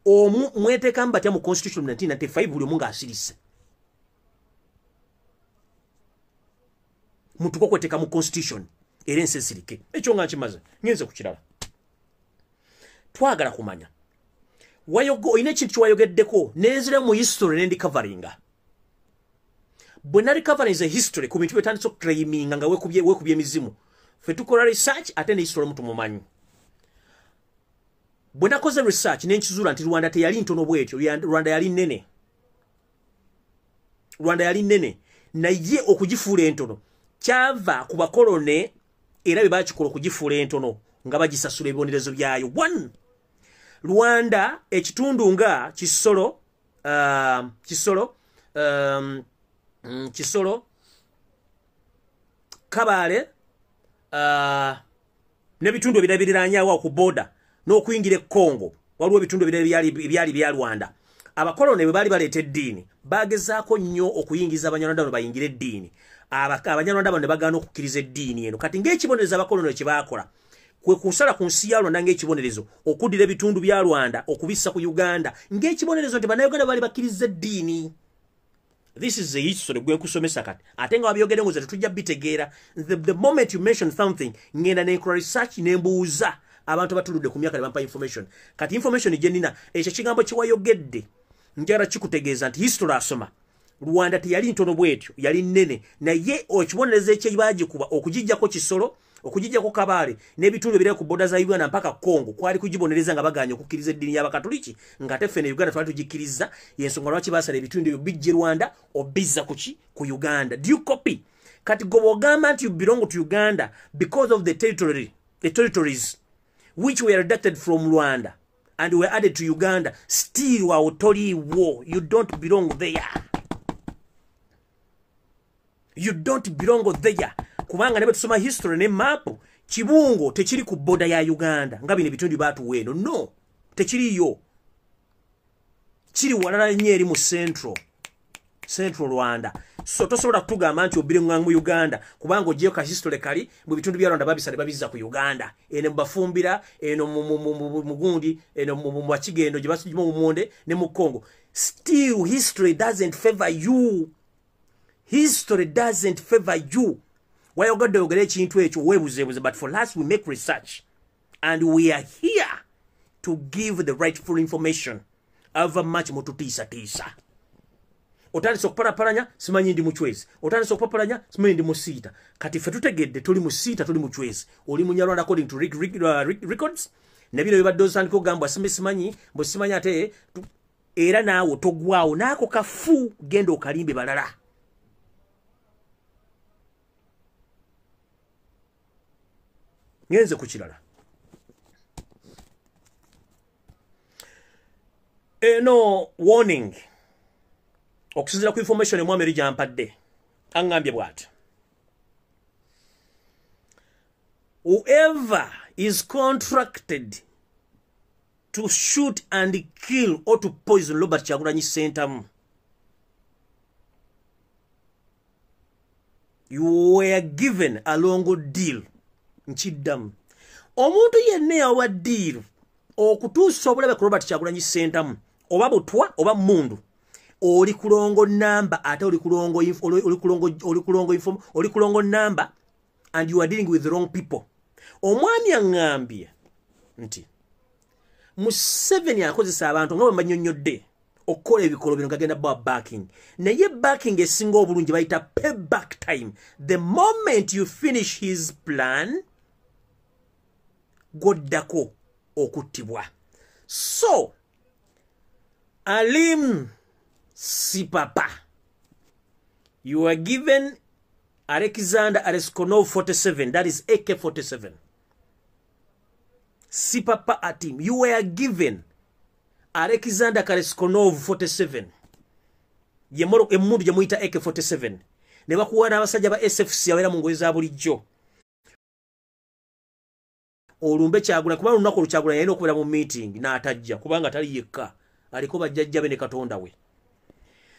Omu mweteekamu batya mu constitution 1995 buli omu ng'asirise mutuka okweteeka mu constitution era ensi esirike? Ekyo nga nkimaze, ngenze ku kirala. Twagala kumanya, olina ekintu kyewayogeddeko nenzira mu history nendicoveringa. Bwe narecoverinze history ku bintu byetandise okuclaiminga nga weekubye emizimu, fe tukola research ate ne history omuntu mumanyi. Bwe nakoze research nenkizuula nti Rwanda teyali ntono bwetyo. Rwanda yali nnene, Rwanda yali nnene, naye okugifuula entono kyava ku bakolone, era bye bakikola okugifuula entono nga bagisasula ebibonerezo byayo. One, Rwanda ekitundu nga Kisoro, Kisoro, Kabale, n'ebitundu ebirala biriranyawo ku border n'okuyingira e Congo, waliwo ebitundu ebirala ebyali bya Rwanda. Abakoloni bwe baali baleeta eddiini, bagezaako nnyo okuyingiza Abanyarwanda bano bayingire eddiini. Abanyarwanda bano ne bagaana okukkiriza eddiini eno. Kati ng'ekibonerezo, abakoloni kye baakola kwe kusala ku nsi ya Rwanda ng'ekibonerezo, okuddira ebitundu bya Rwanda okubissa ku Uganda ng'ekibonerezo nti Bannayuganda baali bakkiriza eddiini. This is the history gwe nkusomesa kati, ate nga wabyogedde ngo tetujja bitegeera. The moment you mention something, ngenda nenkola research, nembuuza abantu batuludde ku myaka ne bampa information. Kati information gye nnina, ekyo kigambo kyewayogedde njagala kikutegeeza nti history asoma, Rwanda teyali ntono bwetyo, yali nnene, naye ekibonerezo ekyebagikuba okugijjako Kisoro, okugijjako Kabaale n'ebitundu ebirala ku border za Uganda mpaka Congo, kwali kugibonereza nga baganye okukkiriza eddiini y'Abakatuliki, nga ate ffe ne Uganda twali tugikkiriza. Yensonga lwaki basala ebitundu ebyo bijje Rwanda obizza kuki? Ku Uganda. Do you copy? Kati gwe bw'ogamba nti you belong to Uganda because of the territory, the territories which were redacted from Rwanda and were added to Uganda, still awo toliiwo. You don't belong there, you don't belong there, kubanga ne bwe history ne map, Kibungo tekiri ku border ya Uganda nga bino ebitundu batuwa eno. No, tekiriyo, kiri walala nnyo eri mu central. Central Rwanda. So tosobola kutugamba nti obiri mu Uganda kubanga ogiye ka history kali mu bitundu bya Rwanda babisale babizza ku Uganda. Eno mubafumbira, eno mu gundi, eno mu Bakigendo gye basijima mu Monde ne mu Congo. Still history doesn't favor you. History doesn't favor you. Wayogadde oyogera ekintu ekyo weebuzeebuze, but for us we make research and we are here to give the rightful information. Ava much mututiisa tiisa. Otandise okupalapalanya simanyi ndi muchwezi, otandise okupalapalanya simanyi ndi musiita. Kati ffe tutegedde tuli musiita, tuli muchwezi, oli Munyarwanda according to records. Ne bino bibadde osandika okugambwa simanyi mbwe simanyi ate era naawe togwawo naako kafu, genda okalimbe balala. Ngenze ku kirala. Eno warning okusinziira ku information emwami eri gyampadde, aŋŋambye bw'ati: whoever is contracted to shoot and kill or to poison Robert Kyagulanyi Ssentamu, you were given a long deal. Nkiddamu, omuntu yenna yawa deal okutuusa obulabe ku Robert Kyagulanyi Ssentamu, oba butwa oba mundu, oli ku wrong number, ate oli ku wrong oli ku wrong oli ku wrong inform oli ku wrong number and you are dealing with the wrong people. Omwami aŋŋambye nti Museveni akozesa abantu nga bwe mbanyonnyodde okukola ebikolo bino, gagenda bawa backing, naye backing esinga obulungi bayita payback time. The moment you finish his plan, gwoddako okuttibwa. So Alim Sipapa, you are given Alexander Aleskonov 47, that is AK-47. Sipapa Atim, you were given Alexander Kaleskonov 47, emmundu gye muyita AK-47, ne bakuwa n'abasajja ba SFC abeera mu ngoye za bulijjo olumbe Kyagulanyi, kubanga olunaku olwo Kyagulanyi yalina okubeera mu meeting n'atajja kubanga tali yekka, aliko bajjajja be ne Katonda we.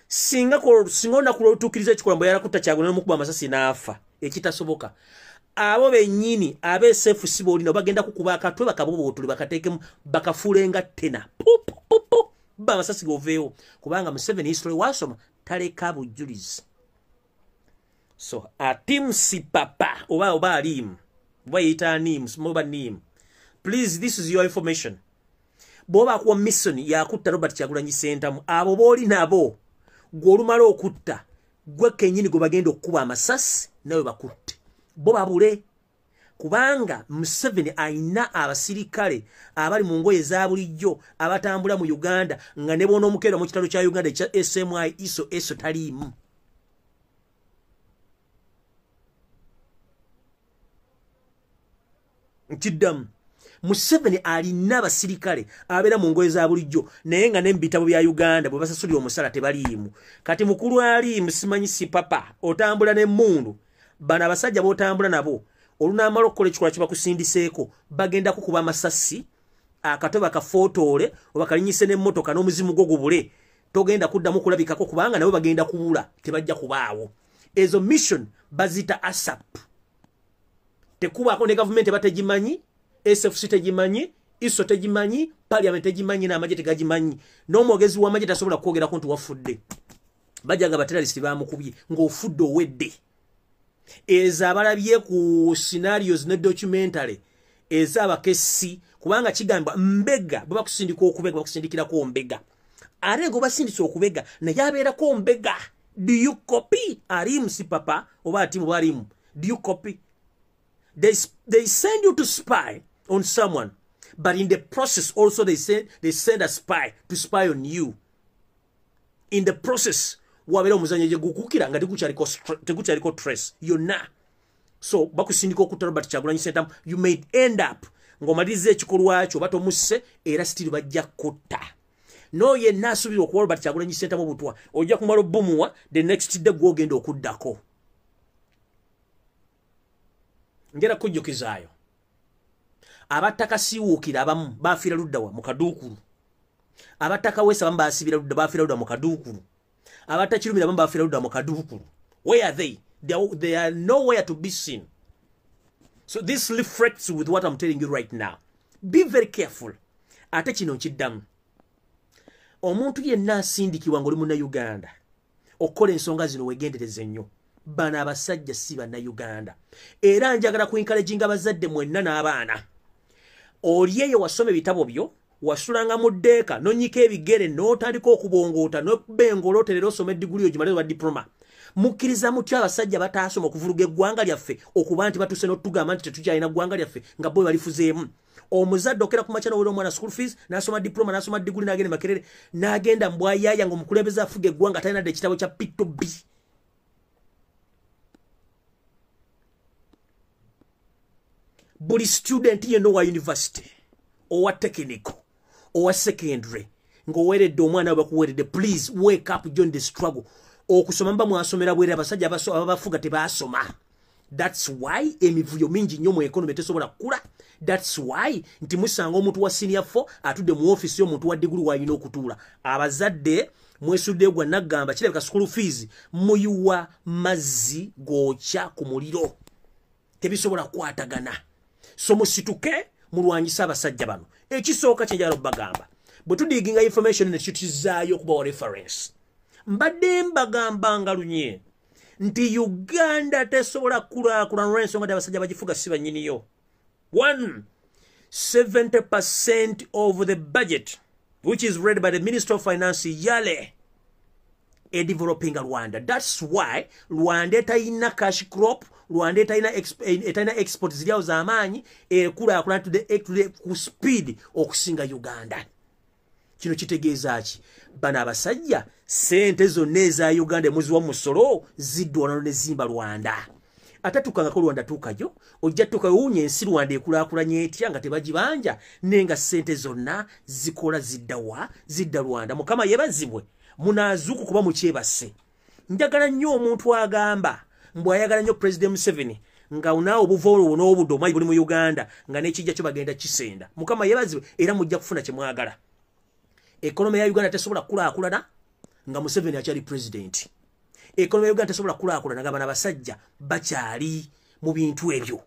Singa olunaku lwolutuukiriza ekikolwa mbwe yalakutta Kyagulanyi n'omukuba amasasi n'afa, ekitasoboka, abo bennyini abe SFC b'olina bagenda kukuba akatwe bakabubuutule bakateekemu bakafuule nga tena pupupupu ba amasasi goveewo, kubanga Museveni history wasoma taleka bujulizi. So Atim Sipapa oba Alim oba yeyita Anim oba Nim, please, this is your information. Bw'oba akuwa mission yakutta Robert Kyagulanyi Ssentamu, abo b'oli nabo gwe olumala okutta gwe kennyini gwe bagenda okukuba amasasi nawe bakutte bo babule, kubanga Museveni ayina abasirikale abali mu ngoye za bulijjo abatambula mu Uganda nga ne bona omukeera mu kitalo kya Uganda ekya SMI ISO ESO taliimu. Nkiddamu, Museveni alina abasirikale abeera mu ngoye za bulijjo naye nga ne mu bitabo bya Uganda bwe basasulira omusala tebaliimu. Kati mukulu aliimu simanyi si papa otambula n'emmundu, bano abasajja b'otambula nabo olunaamala okukola ekikolwa kye bakusindiseeko bagenda kukuba amasasi akatwe bakafootoole oba kalinyise n'emmotoka n'omuzimu gwo gubule, togenda kuddamu kulabikako kubanga nabo bagenda kubula, tebajja kubaawo. Ezo mission bazita ASAP, tekubaako ne gavumenti bategimanyi, SFC tegimanyi, ISO tegimanyi, parliament tegimanyi, n'amagye tegagimanyi, n'omwogezi w'amagye tasobola kwogerako nti wafudde. Bajja nga ba terrorist bamukubye ng'ofudde owedde. Ezo abalabye ku scenarios ne documentary ez'abakessi, kubanga kigambibwa mbega bwe bakusindika okubega bakusindikirako mbega, ate nga obasindise okubega naye abeerako mbega. Do you copy? Alimu si papa oba atimu oba alimu, do you copy? They send you to spy on someone, but in the process also they send a spy to spy on you. In the process wabeera omuzannyo gye gukukira nga tegukyaliko trace yonna. So bakusindika okutta Robert Kyagulanyi Ssentamu, you may end up ng'omaliriza ekikolwa kyo oba tomusse, era still bajja kutta. No yenna asuubira okuwa Robert Kyagulanyi Ssentamu obutwa, ojja kumala obumuwa, the next day gw'ogenda okuddako. Njera kujjukizaayo abattakasiiwuukira abamu bafiira luddawa mu kaduukulu, abattakaweesa abamu baasibira ludda, bafiira ludda mu kaduukulu. Abatakirumira bamu bafiira ludda mu kaduukulu. Where are they? They are nowhere to be seen. So this reflects with what I'm telling you right now. Be very careful. Ate kino nkiddamu. Omuntu yenna asindikibwa ng'oli munnayuganda okukola ensonga zino, weegendereze nnyo. Bano abasajja si bannayuganda. Era njagala ku encouraginga abazadde mwenna n'abaana. Oli eyo wasoma ebitabo byo, wasulanga mu ddeeka, n'onnyika ebigere, n'otandika okubongoota, n'okuba engolo, oterera osoma eddiguli ogimale wa diploma. Mukkiriza mutya abasajja bataasoma okuvuluga eggwanga lyaffe, okuba nti batuuse n'otugamba nti tetukyalina ggwanga lyaffe nga bo balifuzeemu? Omuzadde okera ku makya n'owera omwana school fees, n'asoma diploma, n'asoma diguli, n'agenda Makerere, n'agenda mbwayaaya, ng'omukulembeze afuga eggwanga talina dde ekitabo kya P2B. Buli student yenna owa university, owa technical, owa secondary, ng'oweredde omwana we bakuweredde, please wake up, join the struggle. Okusoma mba mwasomera bwere, abasajja ababafuga tebaasoma. That's why emivuyo mingi nnyo mu economy tesobola kukula. That's why nti musanga omuntu wa senior 4 atudde mu office y'omuntu wa diguli w'alina okutuula. Abazadde mwesudde gwa naggamba, kirabika school fees muyiwa mazzi gookya ku muliro, tebisobola kukwatagana. So musituke mulwanyise abasajja bano. Ekisooka kyenjagala okubagamba, bwe tudiginga information ne kituzaayo okubawa reference, mbadde mbagamba nga lunye nti Uganda tesobola kukulaakulana olw'ensonga nti abasajja bagifuga si bannyiniyo. One, 70% of the budget, which is read by the Minister of Finance yale edevelopinga Rwanda. That's why Rwanda etayina cash crop, Rwanda etalina export ziriawo z'amaanyi, ekulaakulana to the ku speed okusinga Uganda. Kino kitegeeza ki? Bano abasajja sente zonna eza Uganda emuziwa musolo ziddwa ne zimba Rwanda. Ate tukangako Rwanda, tuukayo ojja tuukayo wuunya ensi Rwanda ekulaakulanye etya nga tebagibanja, naye nga sente zonna zikola ziddawa? Zidda Rwanda. Mukama yebazibwe, munaazuuku kuba mukyebase. Njagala nnyo omuntu agamba mbw ayagala nnyo President Museveni, nga naawe obuva olwo n'obudde omanyi buli mu Uganda nga n'ekijja kyo bagenda kisenda. Mukama yebazibwe, era mujja kufuna kye mwagala. Economy ya Uganda tesobola kukulaakulana nga Museveni akyali president. Economy ya Uganda tesobola kukulaakulana nga bano abasajja bakyali mu bintu ebyo.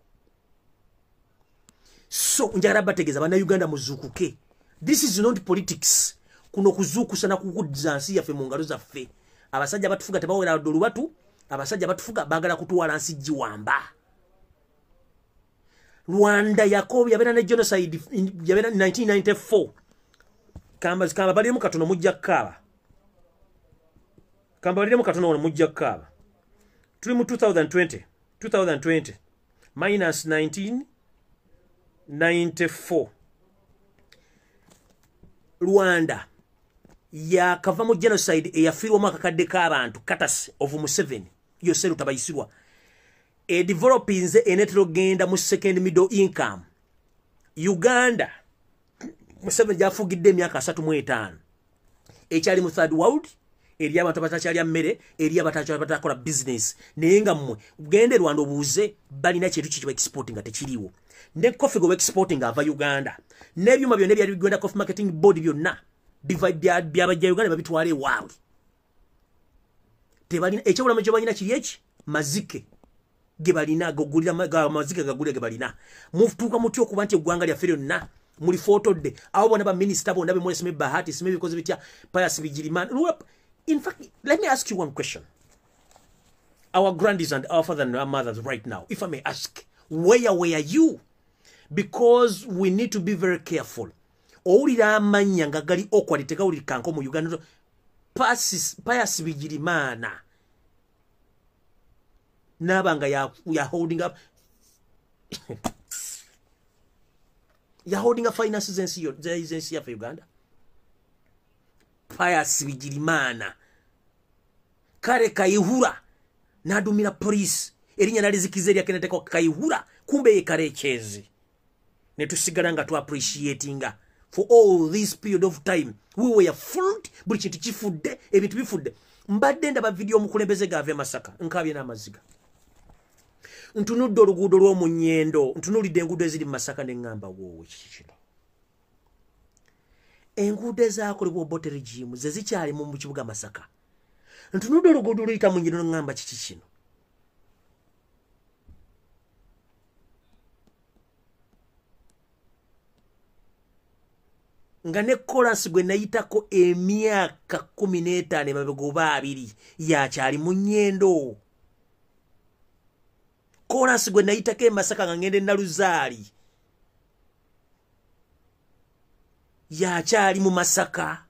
So njagala bategeeza, bannayuganda muzuukuke. This is not politics. Kuno kuzuukusa na kukuddiza nsi yaffe mu ngalo zaffe. Abasajja batufuga tebawera dde olubatu. Abasajja batufuga baagala kutwala nsi giwamba. Rwanda yakobi yabeera ne genocide, yabeera 1994. Kamba baliremu katono mujja kukaaba. Kamba baliremu katono wano mujja kukaaba. Tuli mu 2020, 2020 minus 1994. Rwanda yakava mu genocide eyafiirwamu akakadde k'abantu courtesy of Museveni Yoweri Tabayisirwa. Edevelopinze, enetera ogenda mu second middle income. Uganda Museveni gyafugidde emyaka 35 ekyali mu third world, eri abantu abatakyalya mmere, eri abatakola business. Naye nga mmwe gende Rwanda obuuze balina kintu kiki exporting nga tekiriwo. Ne coffee gwe exporting ava Uganda, n'ebyuma byonna ebyali bigenda Coffee Marketing Board byonna byabajja Uganda, babitwala ewaabwe. Tebalina ekyobulamu. Kye balina kiri eki mazike ge balina gagulira, amazike gagulira ge balina. Mutuuka mutya okuba nti eggwanga lyaffe lyonna mulifootodde? Abo bonna baminisita bonna bemulesime Bahati sime bikoze bitya, Pius Bigirimana. In fact, let me ask you one question. Our grandies and our father and our mothers right now, if I may ask, where were you? Because we need to be very careful. Owulira amannya nga gali awkward, tegawulikanko mu Uganda. Pius Bigirimana naaba nga ya holding up, ya holding up finances z'ensi yaffe Uganda. Pius Bigirimana, kale Kayihura n'adumira police, erinnya nalizikiza erya Keneteko Kayihura, kumbe ye Karekyezi. Ne tusigala nga tu appreciatinga for all this period of time. We were fooled. Buli kintu kifudde, ebintu bifudde. Mbadde ndaba video omukulembeze gaava e Masaka, nkabye n'amaziga. Ntunudde oluguudo lw'omunyendo, ntunuulidde enguudo eziri mu Masaka, ne ŋŋamba, woowe, kiki kino? Enguudo ezaakolebwa Obote regime ze zikyali mu kibuga Masaka. Ntunudde oluguudo oluyita mu Nnyendo ngamba kiki kino. Nga ne kolansi gwe nayitako emyaka 15 emabega oba 20 yakyali mu Nnyendo. Kolansi gwe nayitako e Masaka nga ngenda e Naluzaali yakyali mu Masaka.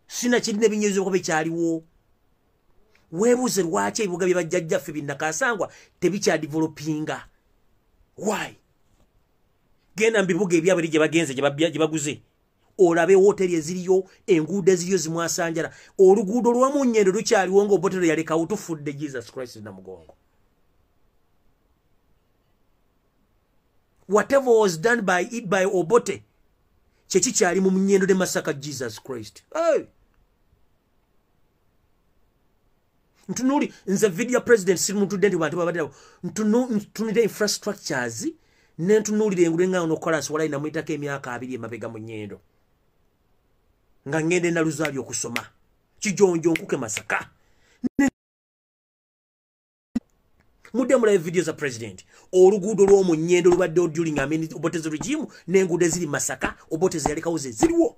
Sina kirina ebinyezo okuba ekyaliwo. Weebuuze lwaki ebibuga bye bajjajjaffe binnakasangwa tebikyadevelopinga. Why? Genda mu bibuga ebyabwe eri gye bagenze gye baguze. Olabe wooteri eziriyo, enguudo eziriyo zimwasanjala. Oluguudo lw'omu Nnyendo lukyaliwo ng'Obote yalekawo tufudde Jesus Christ Namugongo. Whatever was done by it by Obote kyekikyali mu Nnyendo ne Masaka. Jesus Christ. Hey! Ntunuli nze video president sirimutudde nti bantu babadde nabo. Ntunulira infrastructures ne ntunuulira enguudo nga ono kolansi walayi namuyitako emyaka 20 emabega mu Nnyendo nga ngenda e Naluzaali okusoma Kijonjo Nkuke Masaka. Mudde mulabe video za president. Oluguudo lw'omu Nnyendo lubaddewo during Amin Obote's regime n'enguudo eziri Masaka Obote ze yalekawo ze ziriwo.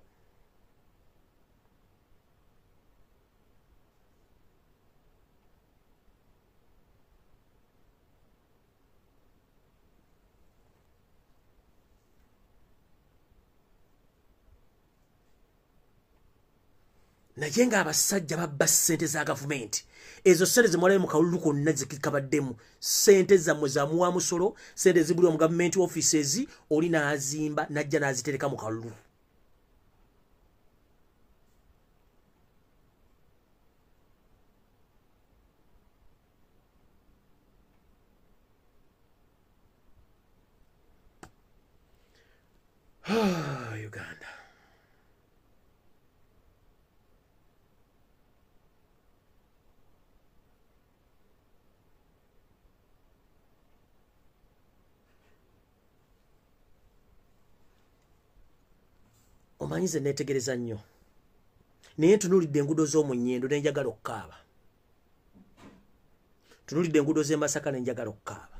Naye ng'abasajja babba ssente za gavumenti. Ezo ssente ze mwalabe mu kalulu konna zikabaddemu. Ssente zammwe za muwa musolo, ssente zibulwa mu gavumenti offices, oli n'azimba n'ajja n'azitereka mu kalulu. Uganda. Omanyi nze neetegereza nnyo. Naye ntunuulidde enguudo z'omu Nnyendo ne njagala okukaaba. Ntunuulidde enguudo z'e Masaka ne njagala okukaaba.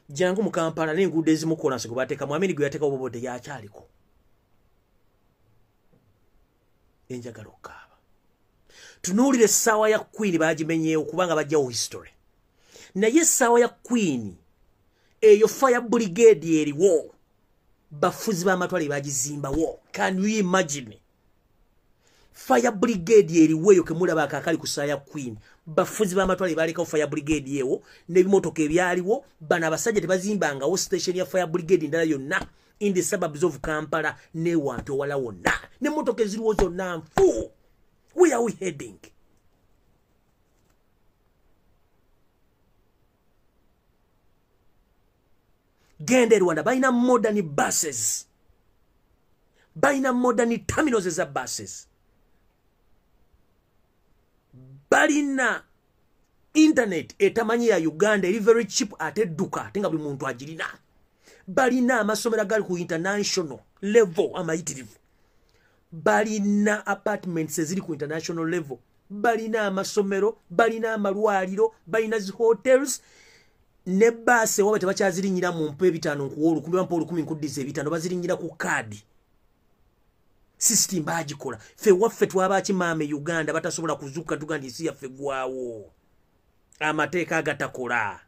Jangu mu Kampala n'enguudo ezimu kolansi gwe bateekamu, Amini gwe yateekawo Obote yakyaliko. Ne njagala okukaaba. Tunuulira essaawa ya Queen baagimenyeewo kubanga bajjawo history. Naye essaawa ya Queen eyo fire brigade eriwo bafuzi b'amatwale bagizimbawo. Can you imagine? Fire brigade eriwo eyo kemulaba akakali ku ssaawa ya Queen. Bafuzi b'amatwale balekawo fire brigade ewo n'ebimotoka ebyaliwo. Bano abasajja tebazimbangawo station ya fire brigade ndala yonna in the suburbs of Kampala n'ewantu ewala wonna. N'emmotoka eziriwo zonna nfu. Where are we heading? Genda e Rwanda balina modern buses, balina modern terminals eza buses, balina internet etamanyi ya Uganda eri very cheap ate edduka ate nga buli muntu agirina, balina amasomero agali ku international level amayitirivu, balina apartments eziri ku international level, balina amasomero, balina amalwaliro, balina zi hotels. Ne baasi wabe tebakyazirinyira mu mpa 5 nkuwa 1000 mpa 1000 nkuddiza 5 bazirinyira ku kaadi. System bagikola. Ffe waffe twabakimaame Uganda batasobola kuzuukuka tuga nti ensi yaffe gwawo. Amateeka agatakola.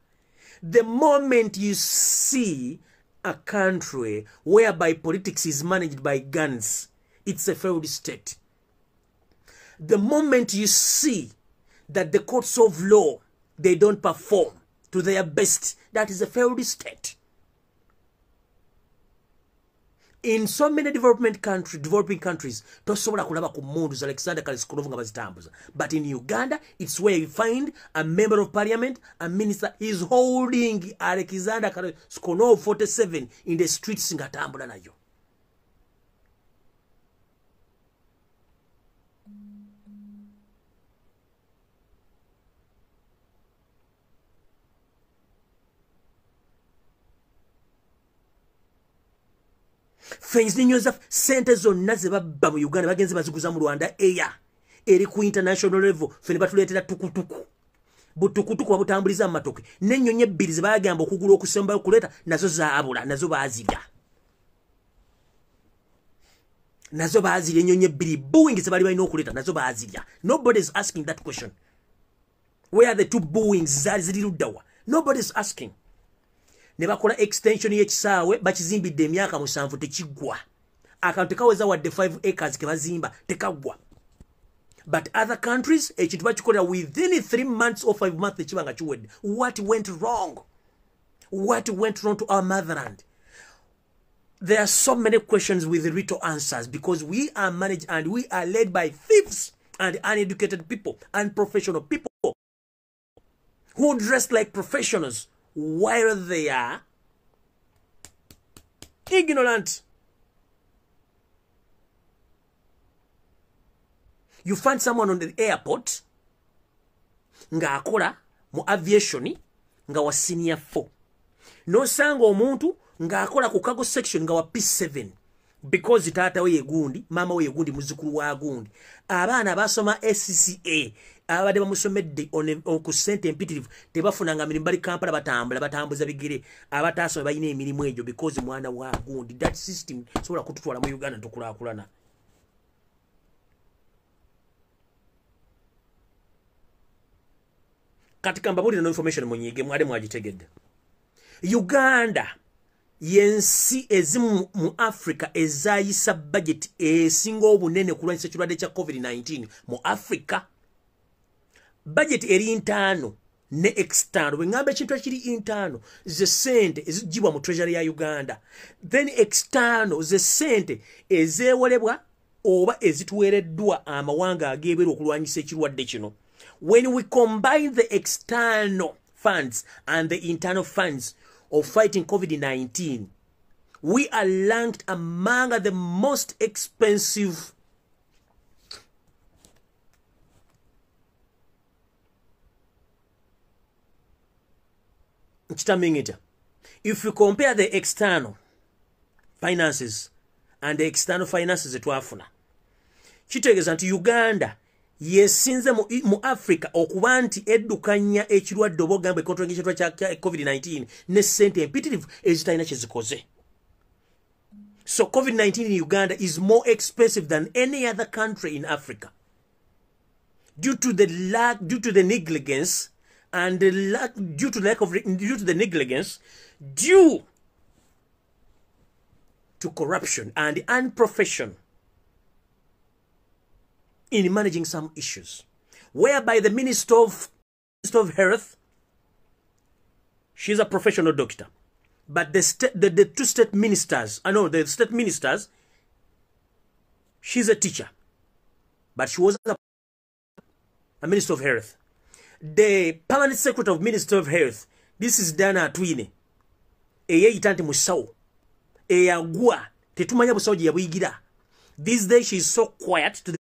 The moment you see a country whereby politics is managed by guns, it's a failed state. The moment you see that the courts of law, they don't perform to their best, that is a failed state. In so many developing countries, tosobola kulaba ku mmundu za Alexander Kalashnikov nga bazitambuza. But in Uganda, it's where you find a member of parliament, a minister is holding Alexander Kalashnikov 47 in the streets nga atambula nayo. Fenzinyoza sente zonna ze babba mu Uganda bagenze baziguza mu Rwanda Air eri ku international level. Fene batuleetera tukutuku, butukutuku babutambuliza mu matoke, n'ennyonyi ebbiri ze bagamba okugula okusembayo okuleeta nazo zaabula, nazo baazirya, nazo baazirya. Ennyonyi ebbiri Boeing ze bali balina okuleeta nazo baazirya. Nobody is asking that question. Where are the two Boeings? Zaali ziri luddawa? Nobody is asking. Ne bakola extension y'ekisaawe, bakizimbidde emyaka 7 tekiggwa. Akantu tekaweza wadde 5 acres ke bazimba, tekaggwa. But other countries ekintu bakikolera within 3 months or 5 months ekiba nga kiwedde. What went wrong? What went wrong to our motherland? There are so many questions with little answers, because we are managed and we are led by thieves and uneducated people and professional people who dress like professionals while they are ignorant. You find someone on the airport ng'akola mu aviation nga wa senior 4, nosanga omuntu ng'akola ku cargo section nga wa P7, because taata we yegundi, maama we yegundi, muzzukulu wa gundi. Abaana basoma ACCA abadde bamusomedde ku ssente empitirivu tebafunanga mirimu, bali Kampala batambula, batambuza bigere. Abataasoma balina emirimu egyo because mwana wa gundi. That system sobola kututwala mu Uganda tukulaakulana. Kati kambabuulire no information munyiige mwade mwagitegedde. Uganda yensi ezimu mu Africa ezayisa budget esinga obunene kulwanyisa ekirwadde kya COVID-19 mu Africa. Budget eri internal ne external. Bwe ngamba ekintu ekiri internal, ze ssente eziggyibwa mu treasury ya Uganda. Then external ze ssente ezeewolebwa oba ezituweereddwa amawanga ag'ebweru okulwanyisa ekirwadde kino. When we combine the external funds and the internal funds of fighting COVID-19, we are ranked among the most expensive If you compare the external finances and the external finances etwafuna, kitegeeza nti Uganda yesinze mu Africa okuba nti eddukanya ekirwadde oba ogamba ekontrol ekirwadde kya COVID-19 ne ssente empitirivu ezitalina kye zikoze. So COVID-19 in Uganda is more expensive than any other country in Africa due to the lack, due to the negligence and the lack, due to lack of, due to the negligence, due to corruption and unprofessional in managing some issues, whereby the Minister of Health, she's a professional doctor, but the two state ministers, I know the state ministers, she's a teacher, but she was a Minister of Health. The permanent secretary of Minister of Health, this is Diana Atwine, eyeyita nti musawo, eyagwa, tetumanya busawo gye yabuyigira. These days she is so quiet to the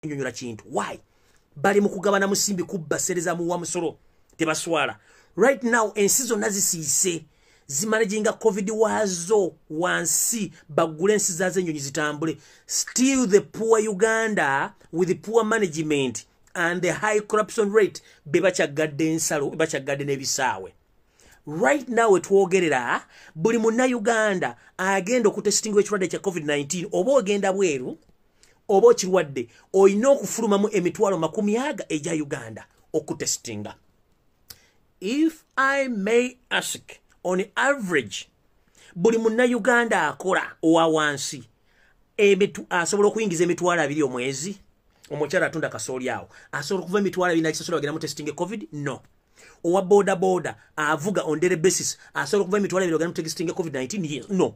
nyonyola kintu. Why? Bali mu kugabana musimbi kubba sereza muwa musolo, tebaswala. Right now ensi zonna zisiise zimanaginga COVID waazo wansi, bagule ensi zaazo ennyonyi zitambule. Still the poor Uganda with the poor management and the high corruption rate be bakyagadde ensalo, be bakyagadde n'ebisaawe. Right now wetwogerera buli munnayuganda agenda okutestinga ekirwadde kya COVID-19, oba ogenda bweru oba okirwadde, olina okufulumamu 200,000 egya Uganda okutestinga. If I may ask, on average buli munnayuganda akola owa wansi asobola okuyingiza 20,000 omwezi. Omukyala atunda kasooli awo asobola okuva 20,000 n'akisasola bagenda mu testinga COVID? No. Owa boda boda avuga on daily basis asobola okuva 20,000 bagenda mu testinga COVID-19? No.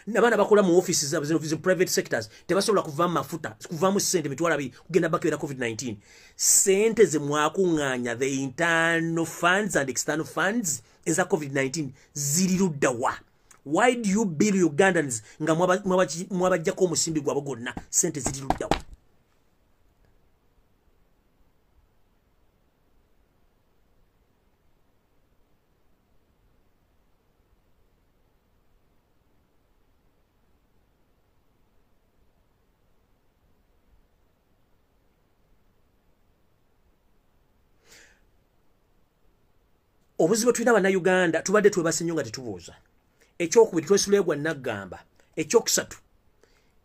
N'abaana bakola mu offices zaabwe zino private sectors tebasobola kuvaamu mafuta, kuvaamu ssente 20,000 kugenda bakebera COVID-19. Ssente ze mwakuŋŋaanya, the internal funds and external funds eza COVID-19 ziri ludda wa? Why do you bill Ugandans nga mwabajjako omusimbi gwabwe gwonna? Ssente ziri ludda wa? Obuzibu tulina Bannayuganda, tubadde twebase nnyo nga tetubuuza. Ekyokubiri, twesulegwa naggamba. Ekyokusatu,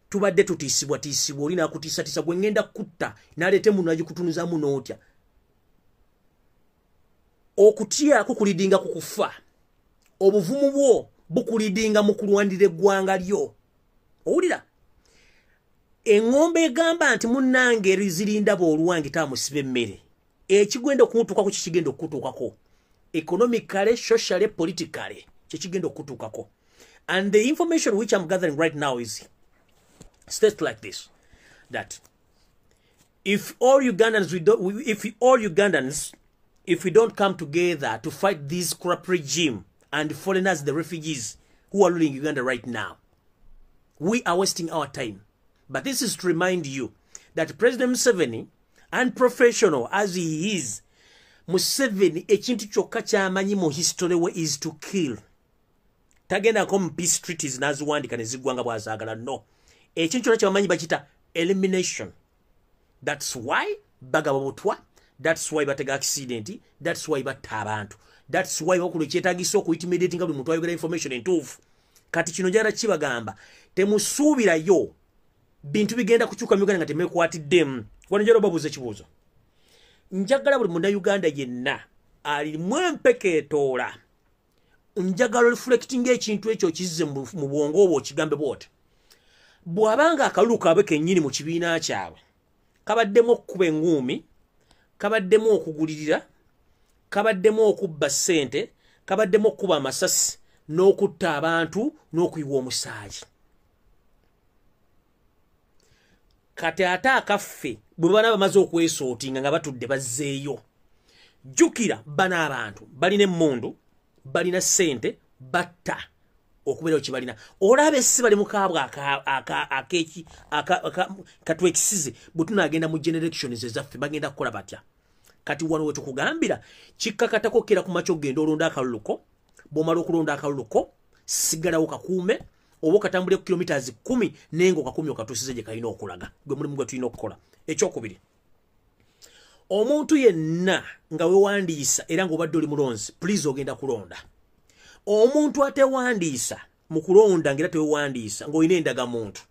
tubadde tutiisibwa tiisibwa. Oli nakutiisatiisa, gwe ngenda kutta, naleete muno agikutunuzaamu n'otya. Okutya kukulidinga ku kufa, obuvumu bwo bukulidinga mu kulwanirira eggwanga lyo. Owulira eŋŋombe egamba nti munnange erizirinda boolwange taamusiba emmere, ekigenda okutuukako kikigenda okutuukako, economically, socially, politically, kyekigenda okutuukako. And the information which I'm gathering right now is states like this, that if all Ugandans we don't, if all Ugandans, if we don't come together to fight this corrupt regime and foreigners, the refugees who are ruling Uganda right now, we are wasting our time. But this is to remind you that President Museveni, unprofessional as he is, Museveni ekintu kyokka kyamanyi mu history we is to kill. Tagendako mu peace treaties n'aziwandika ne ziggwa nga bw'azaagala, no. Ekintu kyonna kyebamanyi bakita elimination. That's why bagaba butwa, that's why batega accident, that's why batta abantu, that's why bakola ekyetaagisa okuintimidating buli muntu ayogera information entuufu. Kati kino njagala kibagamba, temusuubirayo bintu bigenda kukyuka mu Uganda nga temwekwatiddemu. Wano njagala obabuuza ekibuuzo. Njagala buli Munnayuganda yenna alimu empeke etoola, njagala reflecting ekintu ekyo kizze mu bwongo obwo, okigambe bw'oti: bw'abanga akalulu kaabwe kennyini mu kibiina kyabwe kabaddemu okukuba enguumi, kabaddemu okugulirira, kabaddemu okubba ssente, kabaddemu okukuba amasasi n'okutta abantu n'okuyiwa omusaayi, kati ate akaffe bwe bana bamaze okwesootinga nga batudde bazzeeyo, jjukira bano abantu balina emmundu, balina ssente, batta okubeerawo kye balina. Olaba essi bali mu kaabwe akeki katwekisize. Bwe tunaagenda mu generations ezaffe, bagenda kukola batya? Kati wano wetukugambira kikkakatako kera ku makya okugenda olonda akaluluko. Bw'omala okulonda akaluluko, sigalawo kakuume oba okatambule ku kilometers 10, naye nga okakumi okatuusize gye kalina okulaga. Gwe mulimu gwe tulina okukola. Ekyokubiri, omuntu yenna nga wewandiisa era ng'obadde oli mulonzi, please ogenda kulonda. Omuntu atewandiisa mu kulonda, ng'era tewewandiisa ng'olina endagamuntu,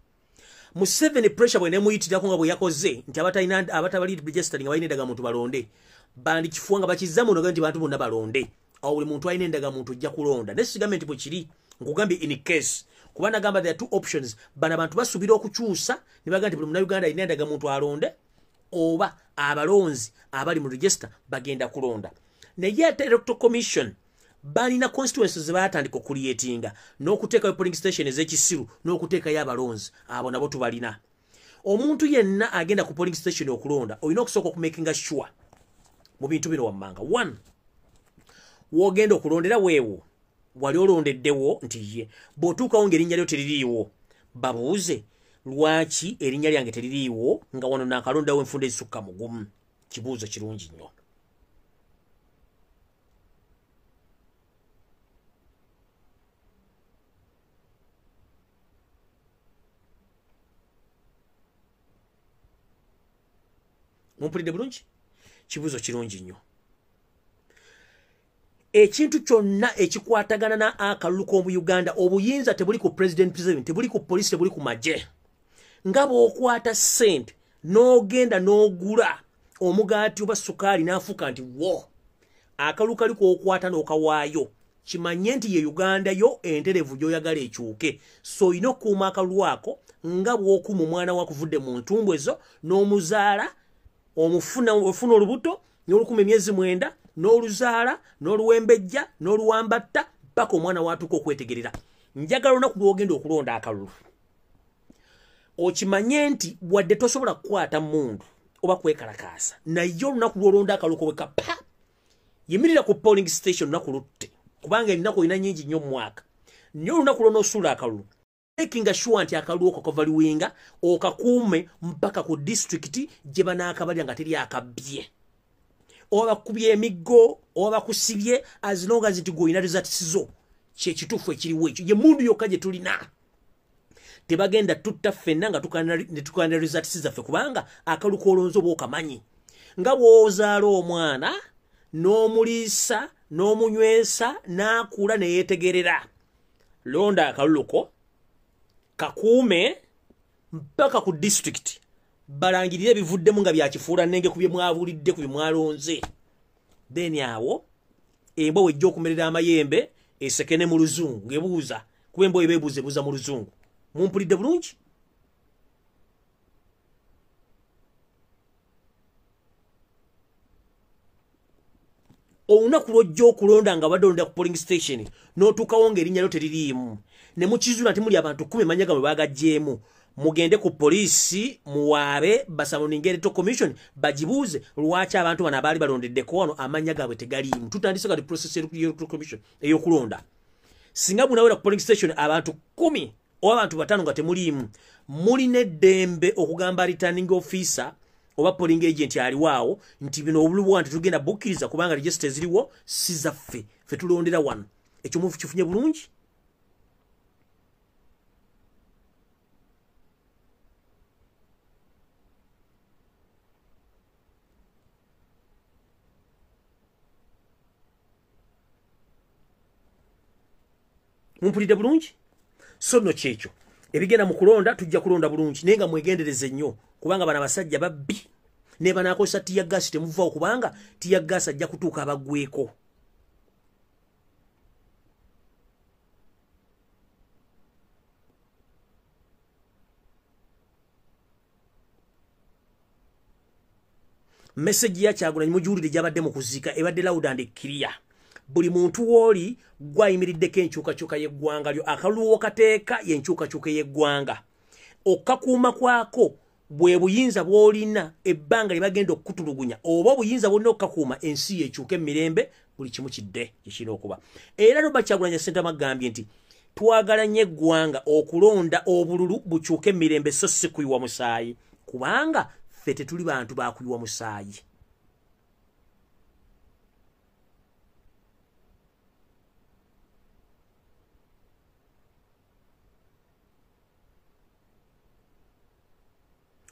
Museveni pressure bwe nemuyitirako nga bwe yakoze nti abatalina, abatabali registered nga balina endagamuntu balonde, bandikifuwa nga bakizza muno nti bantu bonna balonde. Awo buli muntu alina endagamuntu ojja kulonda. Naye sigambe nti bwe kiri, nkugambye in case, kuba nagamba there are two options. Bano abantu basuubira okukyusa ne bagamba nti buli Munnayuganda alina endagamuntu alonde, oba abalonzi abali mu register bagenda kulonda. Naye ate Electoral Commission balina constituencies zebatandika okucreatinga n'okuteekayo polling station ez'ekisiru n'okuteekayo abalonzi. Abo nabo tubalina. Omuntu yenna agenda ku polling station okulonda, olina okusooka okumakinga sure mu bintu bino wammanga: one, w'ogenda okulondera weewo wali olondeddewo nti ye. Bw'otuukawo ng'erinnya lyo teririiwo, babuuze lwaki erinnya lyange teririiwo nga wano naakalondawo enfunda ezisukka mu gumu. Kibuuzo kirungi nnyo. Mumpulidde bulungi? Kibuuzo kirungi nnyo. Ekintu kyonna ekikwatagana na akalulu k'omu Uganda, obuyinza tebuli ku president, tebuli ku poliisi, tebuli ku magye. Nga bw'okwata ssente n'ogenda n'ogula omugaati oba sukaali n'afuuka nti wo, akalulu kali k'okwata n'okawaayo, kimanye nti ye Uganda yo enterevu gy'oyagala ekyuke. So olina okukuuma akalulu ako nga bw'okuuma omwana wakuvudde mu ntumbwe ezo n'omuzaala, omufuna ofuna olubuto n'olukuma emyezi 9, n'oluzaala, n'oluwembejja, n'oluwambatta paka omwana watuuka okwetegerera. Njagala olunaku lw'ogenda okulonda akalulu okimanye nti wadde tosobola kukwata mmundu oba kwekalakaasa, naye olunaku lw'olonda akalulu bwe kapa, yimirira ku polling station olunaku lutte, kubanga ennaku olina nnyingi nnyo mu mwaka. Naye olunaku lw'onoosuula akalulu, making sure nti akalulu oko kavaluwinga, okakuume mpaka ku disitulikiti gye banaakabalira nga teri akabbye oba bakubye emiggo oba bakusibye, as long as nti gwe olina results zo. Kyekituufu ekiriwo ekyo, ye mundu yokka gye tulina. Tebagenda tutta ffenna nga tukanira results zaffe, kubanga akalulu k'olonze oba okamanyi. Nga bw'ozaala omwana n'omuliisa n'omunywesa n'akula ne yeetegerera. Londa akaluluko kakuume mpaka ku district balangirire ebivuddemu nga byakifuula nnenge ku bye mwabulidde ku bye mwalonze. Then awo embwa wejja okumerera amayembe esekene mu luzungu ng'ebuuza, kuba embwa eba ebuuza ebuuza mu luzungu. Mumpulidde bulungi? Olunaku lw'ojja okulonda nga badde olonda ku polling station n'otuukawo ng'erinnya lyo teririimu ne mukizuula nti muli abantu 10 mannya gammwe baagaggyeemu, mugende ku poliisi muwaabe basamuninga Electoral Commission bagibuuze lwaki abantu bano abaali balondeddeko wano amannya gaabwe tegaliimu. Tutandise kati process y'Electoral Commission ey'okulonda. Singa munawera ku polling station abantu 10 oba abantu 5 nga temuliimu, mulina eddembe okugamba returning officer oba polling agent aliwaawo nti bino obululu nti tugenda bukkiriza kubanga register eziriwo si zaffe, ffe tulondera wano. Ekyo mufu kifunye bulungi? Mumpulidde bulungi? So nno kyekyo ebigenda mu kulonda, tujja kulonda bulungi naye nga mwegendereze nnyo kubanga bano abasajja babbi ne banaakozesa tear gas temuvaawo kubanga tear gas ajja kutuuka abaggweko. Message ya Kyagulanyi mugiwulire gy'abadde mu kuziika ebadde loud and clear. Buli muntu w'oli gwayimiriddeko enkyukakyuka y'eggwanga lyo, akalulu kateeka y'enkyukakyuka y'eggwanga. Okakuuma kwako bwe buyinza bw'olina ebbanga lye bagenda okukutulugunya oba obuyinza bw'olina okukakuuma ensi yeekyuke emirembe buli kimu kidde kye kirina okuba. Era Robert Kyagulanyi Ssentamu agambye nti twagala nnyo eggwanga okulonda obululu bukyuke emirembe so si kuyiwa musaayi, kubanga ffe tetuli bantu bakuyiwa musaayi.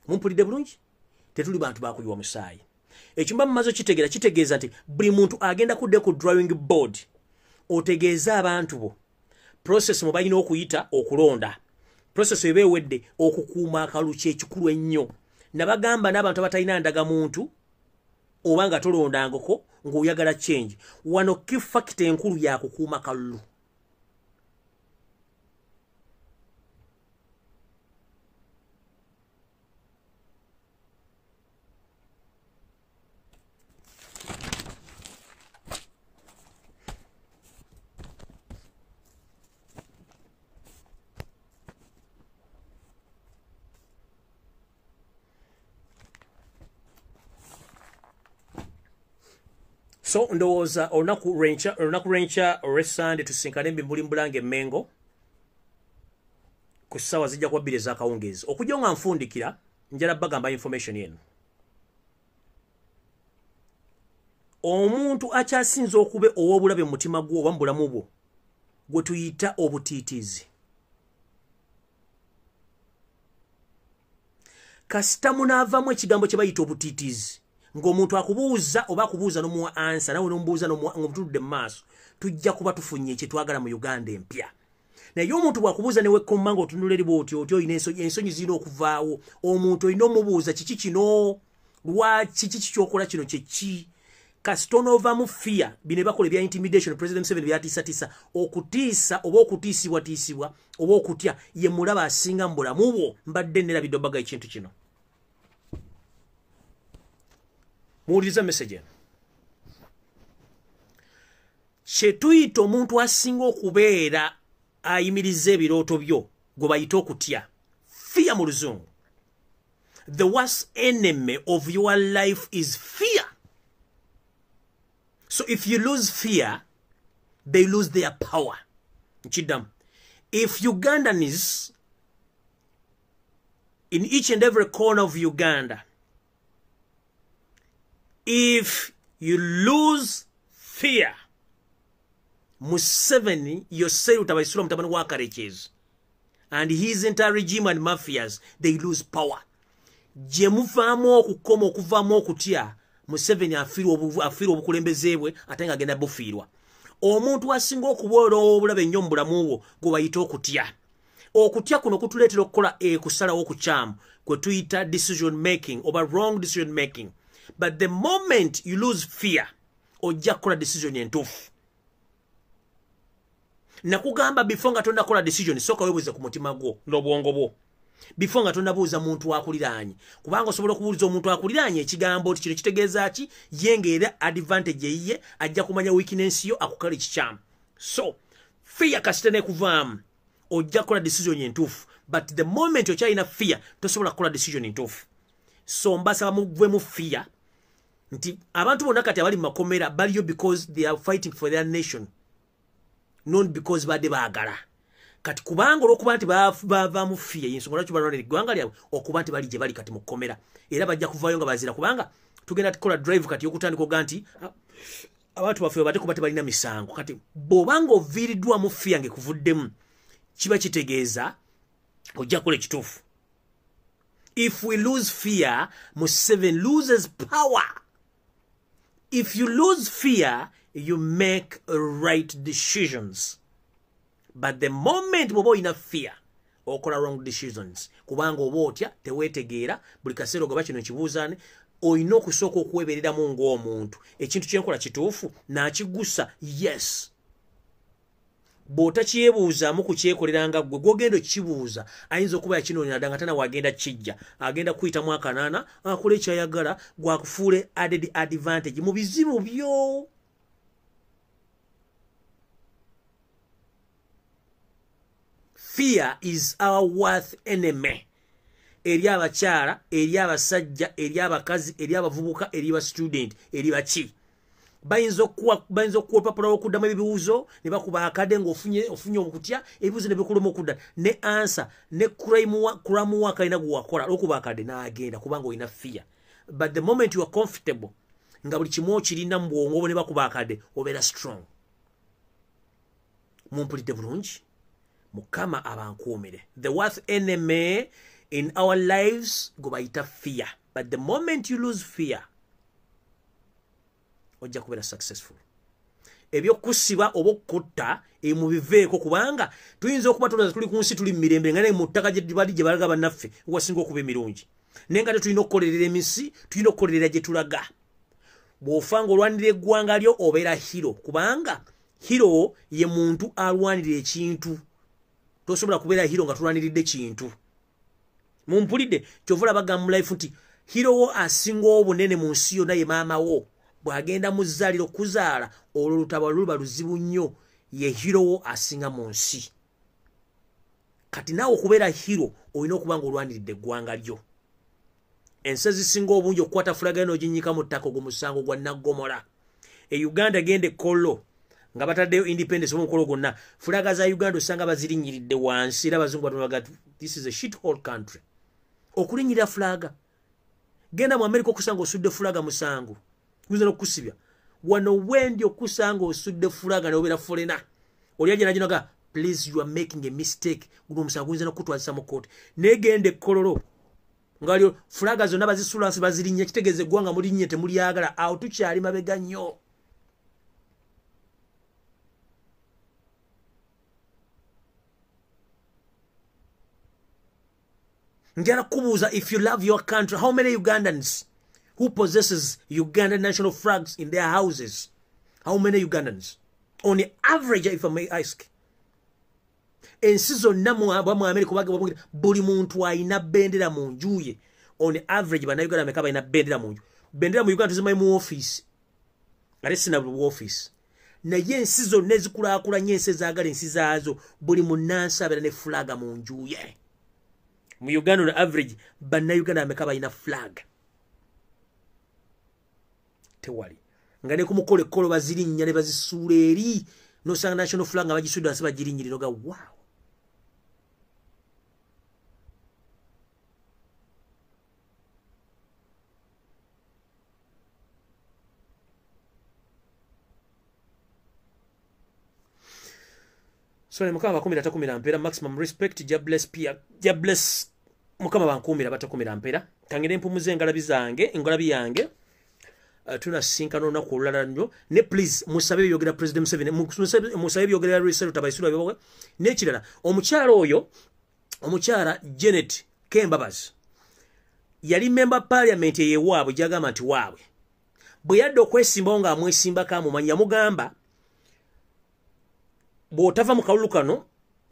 Mumpulidde bulungi? Tetuli bantu bakuyiwa musaayi. Ekyo mba mumaze okitegeera, kitegeeza nti buli muntu agenda kudde ku drawing board otegeeze abantu bo process mwe balina okuyita okulonda. Process eba ewedde okukuuma akalulu kyekikulu ennyo. Nabagamba n'abantu abatalina ndagamuntu oba nga tolondangako ng'oyagala change, wano key factor enkulu yakukuuma kalulu. So ndowooza olunaku lw'enkya olw'Essande tusinkane embimuli mbulange Emmengo ku ssaawa zijja kuba 2 ez'akawungeezi. Okujja nga nfundikira njala bagamba information eno. Omuntu akyasinze okuba ow'obulabe mu mutima gwo oba mu bulamu bwo gwe tuyita obutiitiizi. Kasita munaavamu ekigambo kye bayita obutiitiizi ng'omuntu akubuuza oba akubuuza n'omuwa ansa nawe n'omubuuza ng'omutudde mu maaso, tujja kuba tufunye kye twagala mu Uganda empya. Naye omuntu bw'akubuuza ne wekkomma ng'otunula eri bw'oti oti olina ensonyi zirina okuvaawo, omuntu olina omubuuza kiki kino, lwaki kiki ky'okola kino kye ki? Kasita onoovaamu fear, bino bakola ebya intimidation, President Museveni byatiisatiisa, okutiisa oba okutiisibwatiisibwa oba okutya ye mulaba asinga mu bulamu bwo. Mbadde neerabidde obbaga ekintu kino. Muwulirize message eno. Kye tuyita omuntu asinga okubeera ayimiriza ebirooto byo gwe bayita okutya, fear mu luzungu. The worst enemy of your life is fear. So if you lose fear, they lose their power. Nkiddamu. If Ugandans in each and every corner of Uganda, if you lose fear, Museveni, Yoweri Tabasula mutabani wa Karekezi, and his entire regime and mafias, they lose power. Gye muvaamu okukoma okuvaamu okutya, Museveni afiirwa obukulembeze bwe ate nga agenda bufiirwa. Omuntu asinga okubeera obulabe ennyo mu bulamu bwo gwe bayita okutya. Okutya kuno kutuleetera okukola kusalawo okukyamu kwe tuyita decision making oba wrong decision making. But the moment you lose fear, ojja kukola decision entuufu. Nakugamba before nga tonnakola decision, sooka weebuuze ku mutima gwo n'obwongo bwo. Before nga tonnabuuza muntu akuliraanye, kubanga osobola okubuuliza omuntu akuliraanye ekigambo nti kino kitegeeza ki, ye ng'era advantage eyiye, ajja kumanya weakness yo akukala ekikyamu. So fear kasita nekuvaamu, ojja kukola decision entuufu. But the moment okyalina fear, tosobola kukola decision entuufu. So mbasaba mugwemu fear nti abantu bonna kati abali mu makomera baliyo because they are fighting for their nation, not because badde baagala. Kati kubanga olw'okuba nti bava mu fear, y'ensonga lwaki balwanira eggwanga lyabwe, okuba nti bali gye bali kati mu kkomera, era bajja kuvaayo nga bazira, kubanga tugenda tukola drive kati y'okutandika oga nti abantu baffe bate kuba tebalina misango. Kati bw'obanga oviiriddwa mu fear ng'ekuvuddemu, kiba kitegeeza ojja kukola ekituufu. If we lose fear, Museveni loses power. If you lose fear, you make right decisions. But the moment bw'oba olina fear, okola wrong decisions. Kubanga oba otya, teweetegeera, buli kaseera ogoba kino nkibuuzaane, olina okusooka okwebereramu ng'omuntu. Ekintu kye nkola kituufu, naakigusa, yes. Bw'otakyebuuzaamu kukyekolera nga ggwe, gw'ogenda okkibuuza, ayinza okuba yakinoonera dda nga tana wagenda kijja, agenda kuyitamu akanaana, akole ky'ayagala, gwakufuule added advantage mu bizibu byo. Fear is our worst enemy. Eri abakyala, eri abasajja, eri abakazi, eri abavubuka, eri ba student, eri baki. Bayinza okuwa olupapula lw'okuddamu ebibuuzo ne bakuba akadde ng'ofunye okutya, ebibuuzo ne bikulema okudda ne answer ne crime work alina gwe wakola olw'okuba akadde n'agenda kubanga olina fear. But the moment you are comfortable, nga buli kimu okirina mu bwongo bwo ne bakuba akadde, obeera strong. Mumpulidde bulungi? Mukama abankuumire. The worst enemy in our lives gwe bayita fear. But the moment you lose fear, ojja kubeera successful. Ebyokusiba oba okutta mubiveeko, kubanga tuyinza okuba tulowooza tuli ku nsi tuli mu mirembe, nga naye mu ttaka gye bali gye balaga bannaffe wasinga okuba emirungi. Naye nga tetulina okukolerera emisi, tulina okukolerera gye tulaga. Bw'ofa ng'olwanirira eggwanga lyo obeera hero, kubanga hero ye muntu alwanirira ekintu. Tosobola kubeera hero nga tulwaniridde kintu. Mumpulidde? Kyova olaba bagamba mu life nti hero wo asinga obunene mu nsi yonna ye maama wo. Bw'agenda mu zzaaliro okuzaala, olwo olutabo luba luzibu nnyo, ye hero wo asinga mu nsi. Kati naawe okubeera hero olina okuba ng'olwaniridde eggwanga lyo. Ensi ezisinga obungi okukwata fulaga n'oginnyika mu ttaka, ogwo musango gwa naggomola. E Uganda genda e Kololo nga bataddeyo independence omukolo gwonna, fulaga za Uganda osanga bazirinnyiridde wansi, era abazungu batubaga this is a shit hole country. Okulinnyirira fulaga. Genda mu America okusanga osudde fulaga musango, kuyinza n'okukusibya. Wano wendi okusanga osudde fulaga n'obeera foreigner, oli ajja n'aginoga, please you are making a mistake, guno omusango guyinza n'okukutwazisa mu kkooti. Naye genda e Kololo nga waliyo fulaga zonna bazisuula wansi bazirinnya, kitegeeza eggwanga mulinnye temulyagala. Awo tukyali mabega nnyo. Njala kubuuza, if you love your country, how many Ugandans who possesses Ugandan national flags in their houses? How many Ugandans? On the average, if I may ask. Ensi zonna mu America buli muntu alina bendera mu nju ye. On the average, bannayuganda bameka balina bendera mu nju? Bendera mu Uganda tuzimanyi mu office, ate sina buli office. Naye ensi zonna ezikulaakulanye, ensi ezaagala ensi zaazo, buli munnansi abeera ne fulaga mu nju ye. Mu Uganda on average, bannayuganda bameka balina flag? Tewali. Nga ne ku mukolo ekkolo bazirinnya ne bazisuula eri, n'osanga national flag nga bagisudde wansi bagirinnyirira, oga wow. So ne Mukama bakumira takumira mpeera, maximum respect, Jah bless Pia, Jah bless Mukama bankuumira batakumira mpeera. Kangire mpumuze engalabi zange, engalabi yange. Tunasinkana olunaku olulala nnyo. Ne please musabe byogera President Museveni, musabe byogera Research Tabaisula byoboga. N'ekirala, omukyala oyo, omukyala Janet Kembabazi yali member parliament eyewaabwe, gyagamba nti waabwe. Bwe yadda okwesimbawo ng'amwesimbako amumanyi, yamugamba bw'otava mu kalulu kano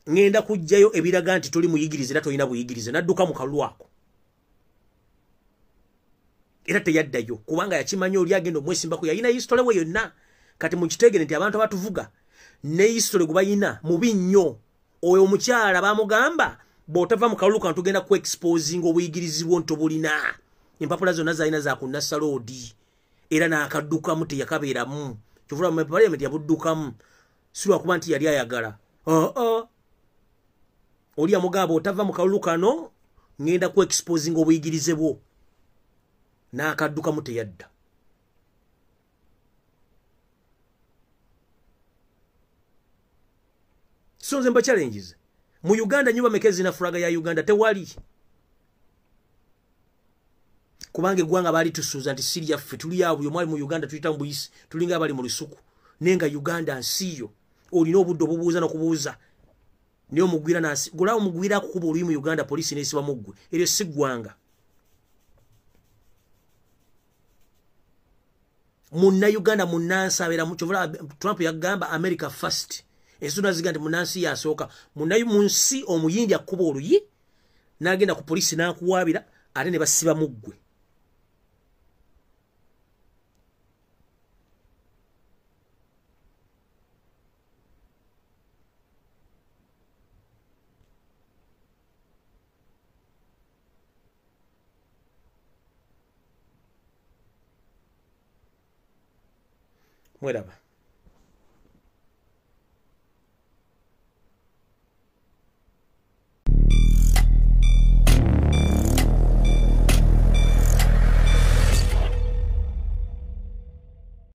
ŋŋenda kuggyayo ebiraga nti toli muyigirize era tolina buyigirize. N'adduka mu kalulu ako era teyaddayo, kubanga yakimanya oli agenda omwesimbako yalina history we yonna. Kati mukitegere nti abantu abatuvuga ne history gwe bayina mubi nnyo. Oyo omukyala bamugamba bw'otava mu kalulu kano tugenda ku exposing obuyigirizi bwo nti obulina. Empapula zonna zalina za ku Nassaloodi era n'akaddukamu, teyakabeeramu. Kyovula mu parliament yabuddukamu, si lwakuba nti yali ayagala. Oli yamugamba otava mu kalulu kano ŋŋenda ku exposing obuyigirize bwo, n'akaddukamu teyadda. So nze mba challenges mu Uganda, nyumba meka ezirina flag ya Uganda? Tewali, kubanga eggwanga baali tusuuza nti si lyaffe, tuli awo buli omwali mu Uganda tuyita mu buyisi, tulinga abali mu lusuku. Naye nga Uganda nsi yo, olina obudde obubuuza n'okubuuza. Naye omugwira nasi gulawo, omugwira akukuba oluyi mu Uganda, poliisi n'esiba mu ggwe. Eryo si ggwanga. Munnayuganda munnansi abeera, kyovula Trump yagamba America first. Ensi zonna ziga nti munnansi yasooka. Mu nsi omuyindi akuba oluyi n'agenda ku poliisi n'akuwaabira ate ne basiba mu ggwe. Mweraba.